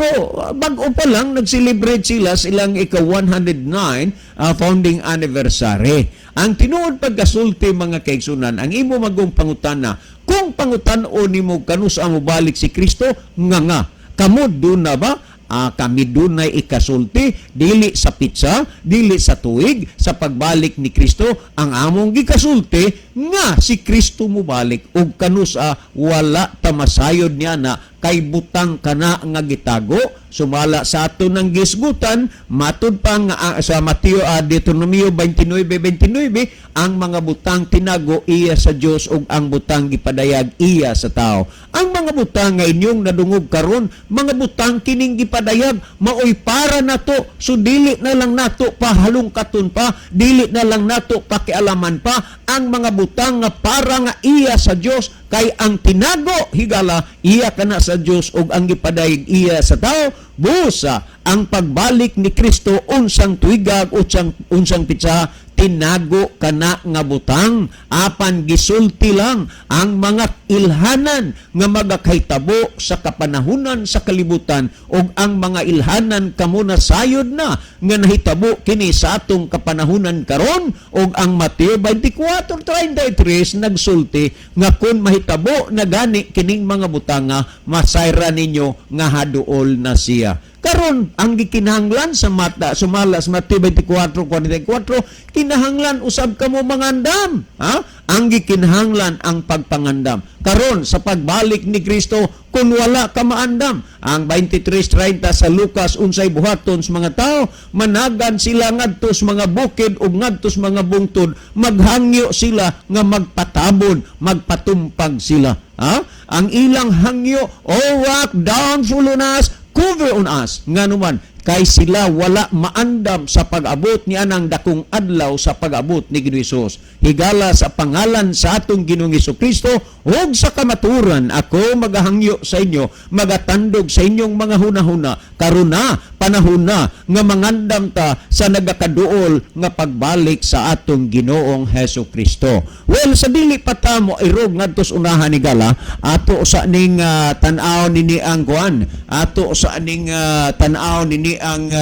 A: bag-o pa lang nag-celebrate sila silang ika 109 founding anniversary. Ang tinuod pagkasulti, mga kaigsunan, ang imo magong pangutana, kung pangutan-on nimo kanus-a mobalik si Kristo, nga kamo duna ba? Kami dunay ikasulti, dili sa petsa, dili sa tuig sa pagbalik ni Kristo. Ang among gikasulti nga si Kristo mobalik, ug kanus-a wala ta masayod niya na, kay butang kana nga gitago sumala sa ato ng gisgutan. Matud pa nga sa Mateo, Deuteronomio 29:29, ang mga butang tinago iya sa Dios ug ang butang gipadayag iya sa tao. Ang mga butang nga inyong nadungog karon, mga butang kining gipadayag, maoy para nato. So dili na lang nato pahalungkaton pa, dili na lang nato pakialaman pa ang mga butang nga para nga iya sa Dios, kay ang tinago, higala, iya kana sa Dios ug ang gipadayag iya sa tao. Busa ang pagbalik ni Kristo, unsang tuigag, unsang petsa, tinago kana nga butang, apan gisulti lang ang mga ilhanan nga magakahitabo sa kapanahunan sa kalibutan, ug ang mga ilhanan kamo nasayod na nga nahitabo kini sa atong kapanahunan karon. Ug ang Mateo 24:33 nagsulti nga kung mahitabo na gani kining mga butanga, masayra ninyo nga haduol na siya. Karon ang gikinahanglan sa mata sumala sa Mateo 24:44, kinahanglan usab kamo mangandam, ha? Ang gikinahanglan ang pagpangandam karon sa pagbalik ni Kristo. Kung wala ka maandam, ang 23:30 sa Lucas, unsay buhaton sa mga tao? Managan sila ngadto sa mga bukid ug ngadto sa mga bungtod, maghangyo sila nga magpatabon, magpatumpag sila, ha? Ang ilang hangyo, "O rock, downfall on us, cover on us." Nganuman kay sila wala maandam sa pag-abot ni anang dakong adlaw, sa pag-abot ni Ginoong Hesus. Higala, sa pangalan sa atong Ginoong Kristo ug sa kamaturan, ako magahangyo sa inyo, magatandog sa inyong mga hunahuna. Karon na, panahon na nga mangandam ta sa nagakaduol nga pagbalik sa atong Ginoong Heso Kristo. Well, sa dili pa ta mo irog ngadto sa unahan, higala, ato sa ning tan-aw nini ang kuan, ato sa ning tan-aw nini ang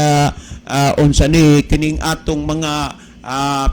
A: unsa ni kining atong mga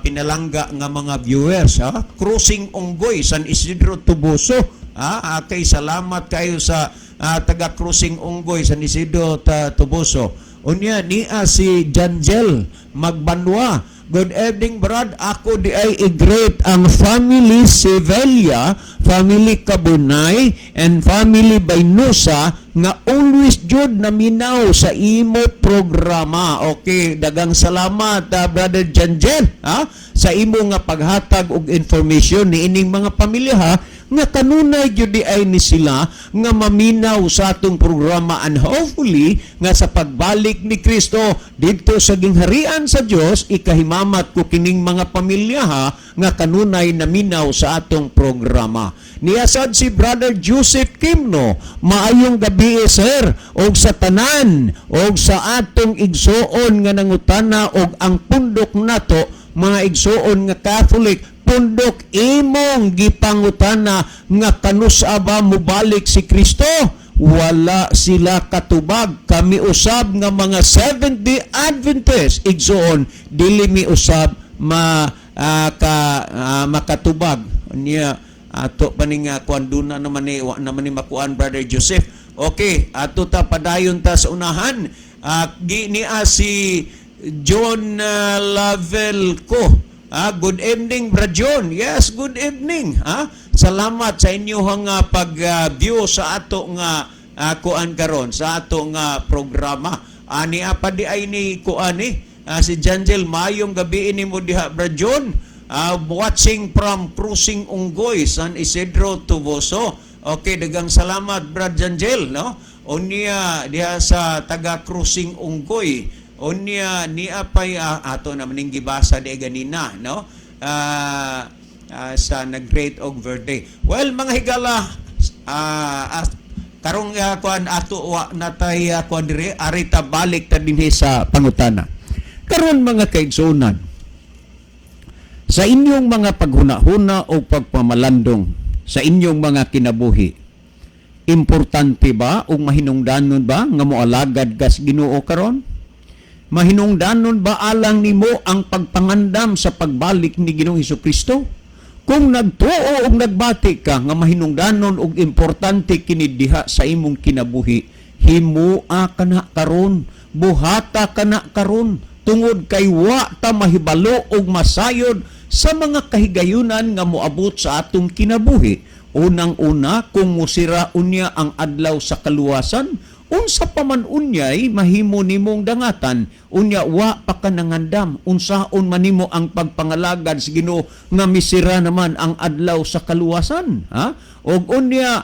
A: pinalangga nga mga viewers, ha. Cruising Unggoy, San Isidro, Toboso, ha. Okay, salamat kayo sa taga Cruising Unggoy, San Isidro, Toboso. Unya niya si Janjel Magbanwa. "Good evening, Brad. Ako di ay i-greet ang family Sevilla, family Kabunay, and family Baynusa nga always jud naminaw sa imo programa." Okay, dagang salamat, Brother Janjel, ha, sa imo nga paghatag og information ni ining mga pamilya, ha, nga kanunay gyud di ay ni sila nga maminaw sa atong programa, and hopefully nga sa pagbalik ni Kristo didto sa gingharian sa Dios, ikahimamat ko kining mga pamilya, ha, nga kanunay naminaw sa atong programa. Niyasad si Brother Joseph Kimno, "Maayong gabi, sir, og sa tanan og sa atong igsuon nga nangutana og ang pundok nato, mga igsuon nga Catholic. Pundok, imong gipangutana nga kanusa ba mobalik si Kristo? Wala sila katubag. Kami usab nga mga Seventh-day Adventist, igsuon, dili mi usab ma ah, ka makatubag." Niya ato pa ni nga kuan, duna naman ni, wa naman ni makuan, Brother Joseph. Okay, ato ta padayon ta sa unahan. Gi niya si John Lavelco. "Good evening, Brad John." Yes, good evening. Salamat sa inyong pag-view sa ato nga kuan karon, sa ato nga programa. Ani apa di ay ni kuan ni si Janjel, "Mayong gabi nimo diha, Brad John. Watching from Cruising Unggoy, San Isidro, Toboso." Okay, dagang salamat, Brad Janjel, no? Unya diha sa taga Cruising Unggoy. Unya niya pay ato naman ning gibasa di ganina, no? Sa nag-greet og birthday. Well, mga higala, karong kuan ato, wa natay kuan diri, ari ta balik ta dinhi sa pangutana. Karon, mga kaigsuonan, sa inyong mga paghuna-huna o pagpamalandong sa inyong mga kinabuhi, importante ba o mahinungdanon ba nga moalagad kas Ginoo karon? Mahinungdanon ba alang nimo ang pagpangandam sa pagbalik ni Ginoong Kristo? Kung nagtuo og nagbati ka nga mahinungdanon og importante kini diha sa imong kinabuhi, himua kana karon, buhata kana karon, tungod kay wa ta mahibalo og masayod sa mga kahigayunan nga moabot sa atong kinabuhi. Unang-una, kung musira unya ang adlaw sa kaluwasan, unsa pa man unyay mahimo nimong dangatan? Unya wa pa ka nangandam, unsaon man nimo ang pagpangalagad sa Ginoo nga misira naman ang adlaw sa kaluwasan, ha? Og unya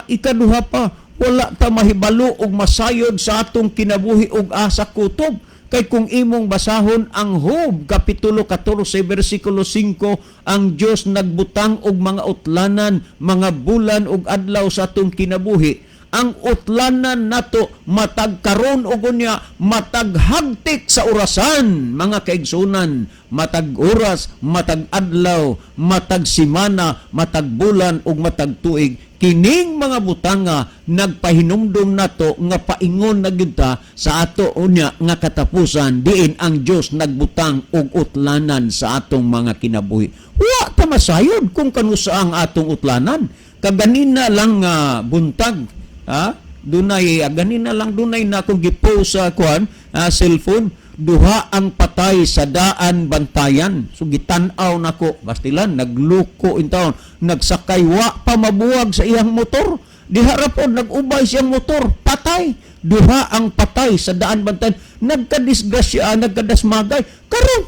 A: ikaduha pa, wala ta mahibalo og masayod sa atong kinabuhi og asa kutob. Kay kung imong basahon ang Job kapitulo 14 bersikulo 5, ang Dios nagbutang og mga utlanan, mga bulan ug adlaw sa atong kinabuhi. Ang utlanan nato matag karon ug unya matag hagtik sa orasan, mga kaigsunan, matag oras, matag adlaw, matag simana, matag bulan ug matag tuig. Kining mga butanga nagpahinumdum nato nga paingon na gyud ta sa ato unya nga katapusan, diin ang Dios nagbutang og utlanan sa atong mga kinabuhi. Wa ta masayod kung kanusa ang atong utlanan. Kaganina lang nga buntag, ha? Dunay gani na lang, dunay na akong gipost sa kuan, cellphone, duha ang patay sa Daan Bantayan. So gitan-aw nako, bastilan nagluko in town, nagsakay, wa pa mabuwag sa iyang motor. Diha ra pod nag-ubay siyang motor, patay. Duha ang patay sa Daan Bantayan. Nagkadisgrasya, nagkadasmagay. Karon,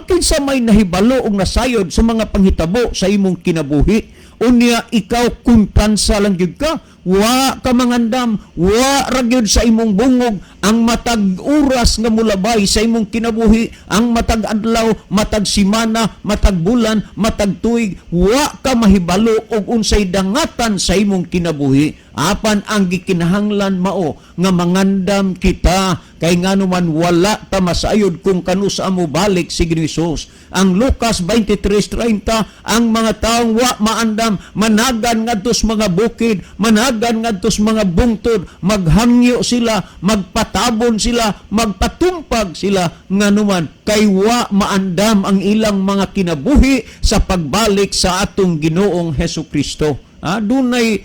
A: kinsa may nahibalo og nasayod sa mga panghitabo sa imong kinabuhi? Unya ikaw kumpiyansa lang gyud ka, wa ka mangandam, wa ra gyud sa imong bungog ang matag oras nga mulabay sa imong kinabuhi, ang matag adlaw, matag simana, matag bulan, matag tuig, wa ka mahibalo og unsay dangatan sa imong kinabuhi. Apan ang gikinahanglan mao nga mangandam kita, kay ngano man wala ta masayod kung kanusa mo balik si Ginoong Hesus. Ang Lucas 23:30, ang mga taong wa maandam managan ngadto sa mga bukid, managan ngadto sa mga bungtod, maghangyo sila, magpatabon sila, magpatumpag sila, nganuman kay wa maandam ang ilang mga kinabuhi sa pagbalik sa atong Ginoong Hesus Kristo. Dunay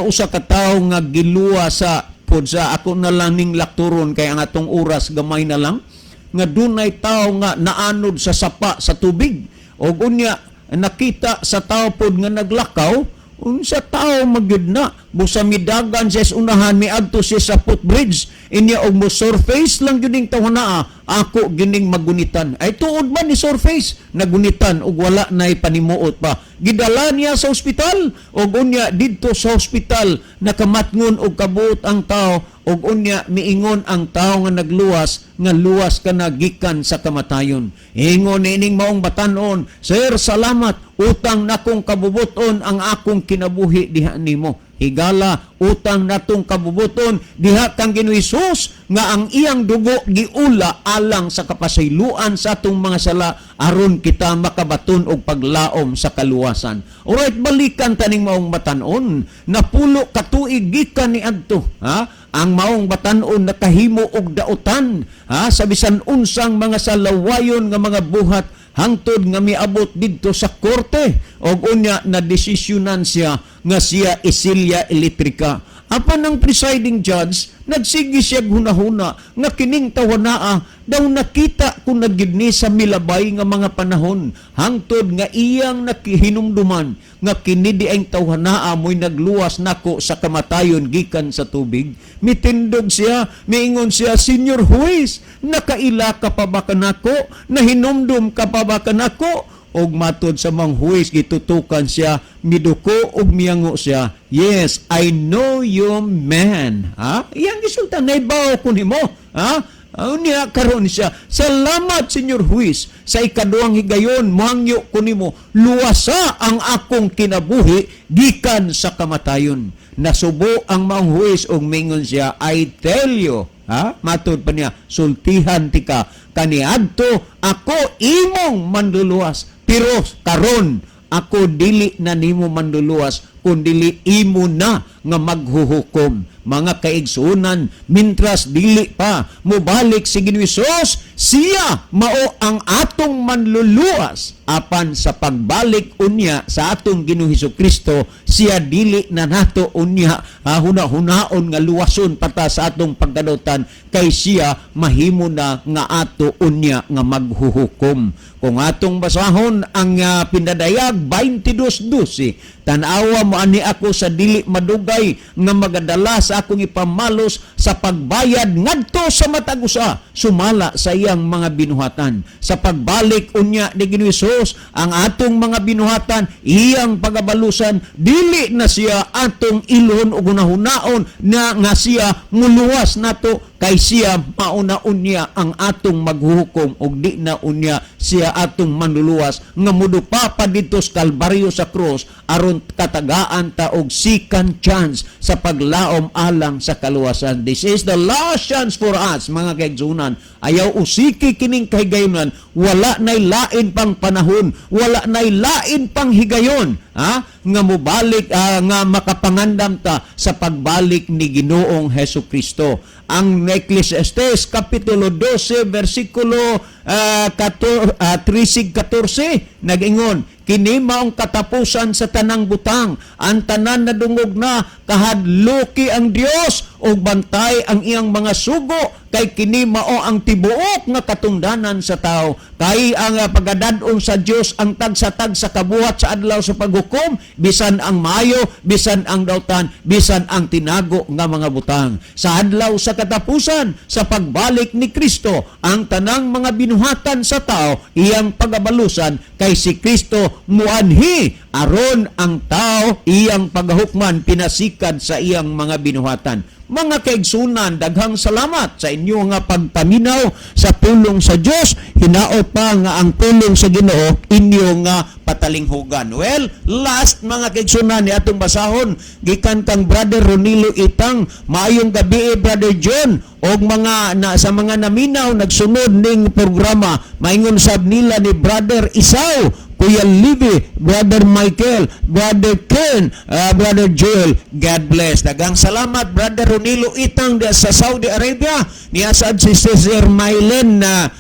A: usa ka tawo nga giluwa sa pod sa ako na lang ning lakturon kay ang atong oras gamay na lang, nga dunay tawo nga naanod sa sapa sa tubig, og unya nakita sa tawo pod nga naglakaw, unsa tawo magyud na, busa midagan siya sa unahan, miadto siya sa footbridge inya og mo surface lang gyud ning tawo naa, ako gining magunitan. Ay, tuod man ni surface, nagunitan og wala nay panimuot pa. Gidala niya sa ospital, og unya didto sa ospital nakamatngon og kabuot ang tao, og unya miingon ang tao nga nagluwas nga luwas ka na gikan sa kamatayon. Ingon niining maong batanon, "Sir, salamat, utang nakong kabubuton ang akong kinabuhi diha nimo." Higala, utang natong kabubuton diha kang Ginoong Hesus nga ang iyang dugo giula alang sa kapasayloan sa atong mga sala aron kita makabaton og paglaom sa kaluwasan. Alright, balikan taning maong batanon. Napulo ka tuig gikan ni adto, ha? Ang maong batanon nakahimo og dautan, ha, sa bisan unsang mga salawayon nga mga buhat, hangtod nga miabot didto sa korte og unya na desisyonan siya nga siya isilya elektrika. Apan ang presiding judge nagsige siya hunahuna nga kining tawanaa daw nakita kung nagyud ni sa milabay nga mga panahon, hangtod nga iyang nakihinumduman nga kini di ang tawhanaa mo'y nagluwas nako sa kamatayon gikan sa tubig. Mitindog siya, miingon siya, "Senior Huwes, nakaila ka pa ba kanako? Nahinumdum ka pa ba kanako?" Og matod sa mga huwes, gitutukan siya, miduko og miyango siya, "Yes, I know you, man." Ha, iyang gisultan, "Naibaw ko nimo." Ha, unya karon siya, "Salamat, Senyor Huwes. Sa ikaduhang higayon mohangyo ko nimo, luwasa ang akong kinabuhi gikan sa kamatayon." Nasubo ang maong huwes og mingon siya, "I tell you." Ha, matod pa niya, "Sultihan tika, kaniadto ako imong manluluwas, pero karon ako dili na nimo manluluwas, kundili imo na nga maghuhukom." Mga kaigsunan, mintras dili pa mobalik si Ginoong Hesus, siya mao ang atong manluluwas. Apan sa pagbalik unya sa atong Ginoong Hesus Kristo, siya dili na nato unya huna-hunaon nga luwason pata sa atong pagkadautan, kay siya mahimo na nga ato unya nga maghuhukom. Kung atong basahon ang Pinadayag 22:12, "Tan-awa mo ani ako sa dili madugay nga magadala sa akong ipamalos sa pagbayad ngadto sa matag usa sumala sa iyang mga binuhatan." Sa pagbalik unya ni Ginoong Hesus, ang atong mga binuhatan iyang pagabalusan. Dili na siya atong ilhon o hunahunaon na nga siya muluwas nato, kay siya mauna unya ang atong maghuhukom og di na unya siya atong manluluwas nga mudupa pa didto sa Kalbaryo, sa cross, aron katagaan ta og second chance sa paglaom alang sa kaluwasan. This is the last chance for us, mga kaigsunan. Ayaw usiki kining kahigayonan. Wala nay lain pang panahon, wala nay lain pang higayon, ha, nga mobalik, nga makapangandam ta sa pagbalik ni Ginoong Hesus Kristo. Ang Ecclesiastes kapitulo 12 versikulo 14, 13 14 nag-ingon, "Kini maong katapusan sa tanang butang, ang tanan nadungog na, kahadluki ang Dios." ug bantay ang iyang mga sugo, kay kini mao ang tibuok nga katungdanan sa tao. Kay ang pagadad-on sa Dios ang tagsa-tagsa kabuhat sa adlaw sa paghukom, bisan ang maayo, bisan ang dautan, bisan ang tinago nga mga butang. Sa adlaw sa katapusan, sa pagbalik ni Kristo, ang tanang mga binuhatan sa tao iyang pagabalusan, kay si Kristo muanhi aron ang tao iyang pagahukman pinasikad sa iyang mga binuhatan. Mga kaigsunan, daghang salamat sa inyo nga pagpaminaw sa pulong sa Dios. Hinaot pa nga ang pulong sa Ginoo inyo nga patalinghugan. Well, last, mga kaigsunan, ni atong basahon gikan kang Brother Ronilo Itang. "Maayong gabi, Brother John og mga na sa mga naminaw nagsunod ning programa." Maingon sab nila ni Brother Isaw, Kuya Libby, Brother Michael, Brother Ken, Brother Joel. God bless. Daghang salamat, Brother Ronilo Itang sa Saudi Arabia. Niya sad si Sister Mylen na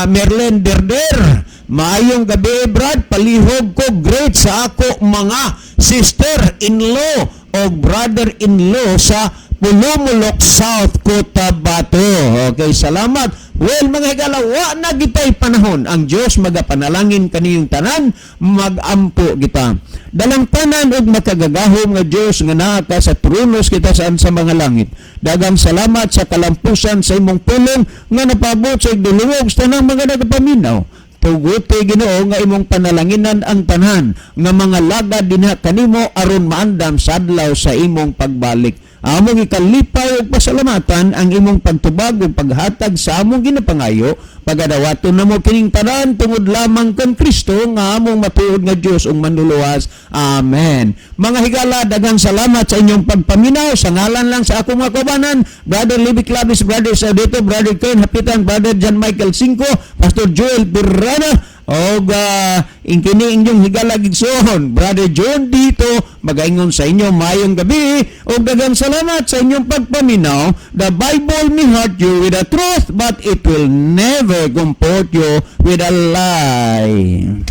A: Merlen Derder. "Maayong gabi, Brad. Palihog ko greet sa ako mga sister-in-law o brother-in-law sa Pulumulok, South Cotabato." Okay, salamat. Well, mga higala, wa na gitay panahon. Ang Diyos magapanalangin kaniyong tanan, mag-ampo kita. Dalangpanan ug makagagahom nga Diyos nga naa ka sa trono sa kitasan sa mga langit. Daghang salamat sa kalampusan sa imong pulong nga napabot sa igdulungog sa tanang mga nagapaminaw. Tuguti, Ginoo, nga imong panalanginan ang tanan nga mga lagad dinha kanimo aron maandam sa adlaw sa imong pagbalik. Among ikalipay ug pasalamatan ang imong pagtubag ug paghatag sa among ginapangayo. Pagadawaton namo kining tanan tungod lamang kan Kristo nga among matuod nga Dios ug manluluwas. Amen. Mga higala, daghang salamat sa inyong pagpaminaw. Sa ngalan lang sa akong mga kaubanan, Brother Libby Clavis, Brother Saudito, Brother Ken Hapitan, Brother John Michael Cinco, Pastor Joel Pirana, og kini inyong higala igsoon, Brother John dito, magaingon sa inyo maayong gabi og daghang salamat sa inyong pagpaminaw. The Bible may hurt you with the truth, but it will never comfort you with a lie.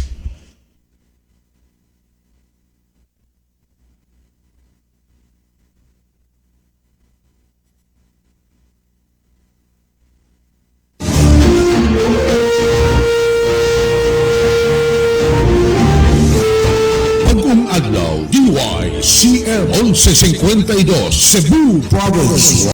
B: Bagong adlaw, DYCM 1152, Cebu Province.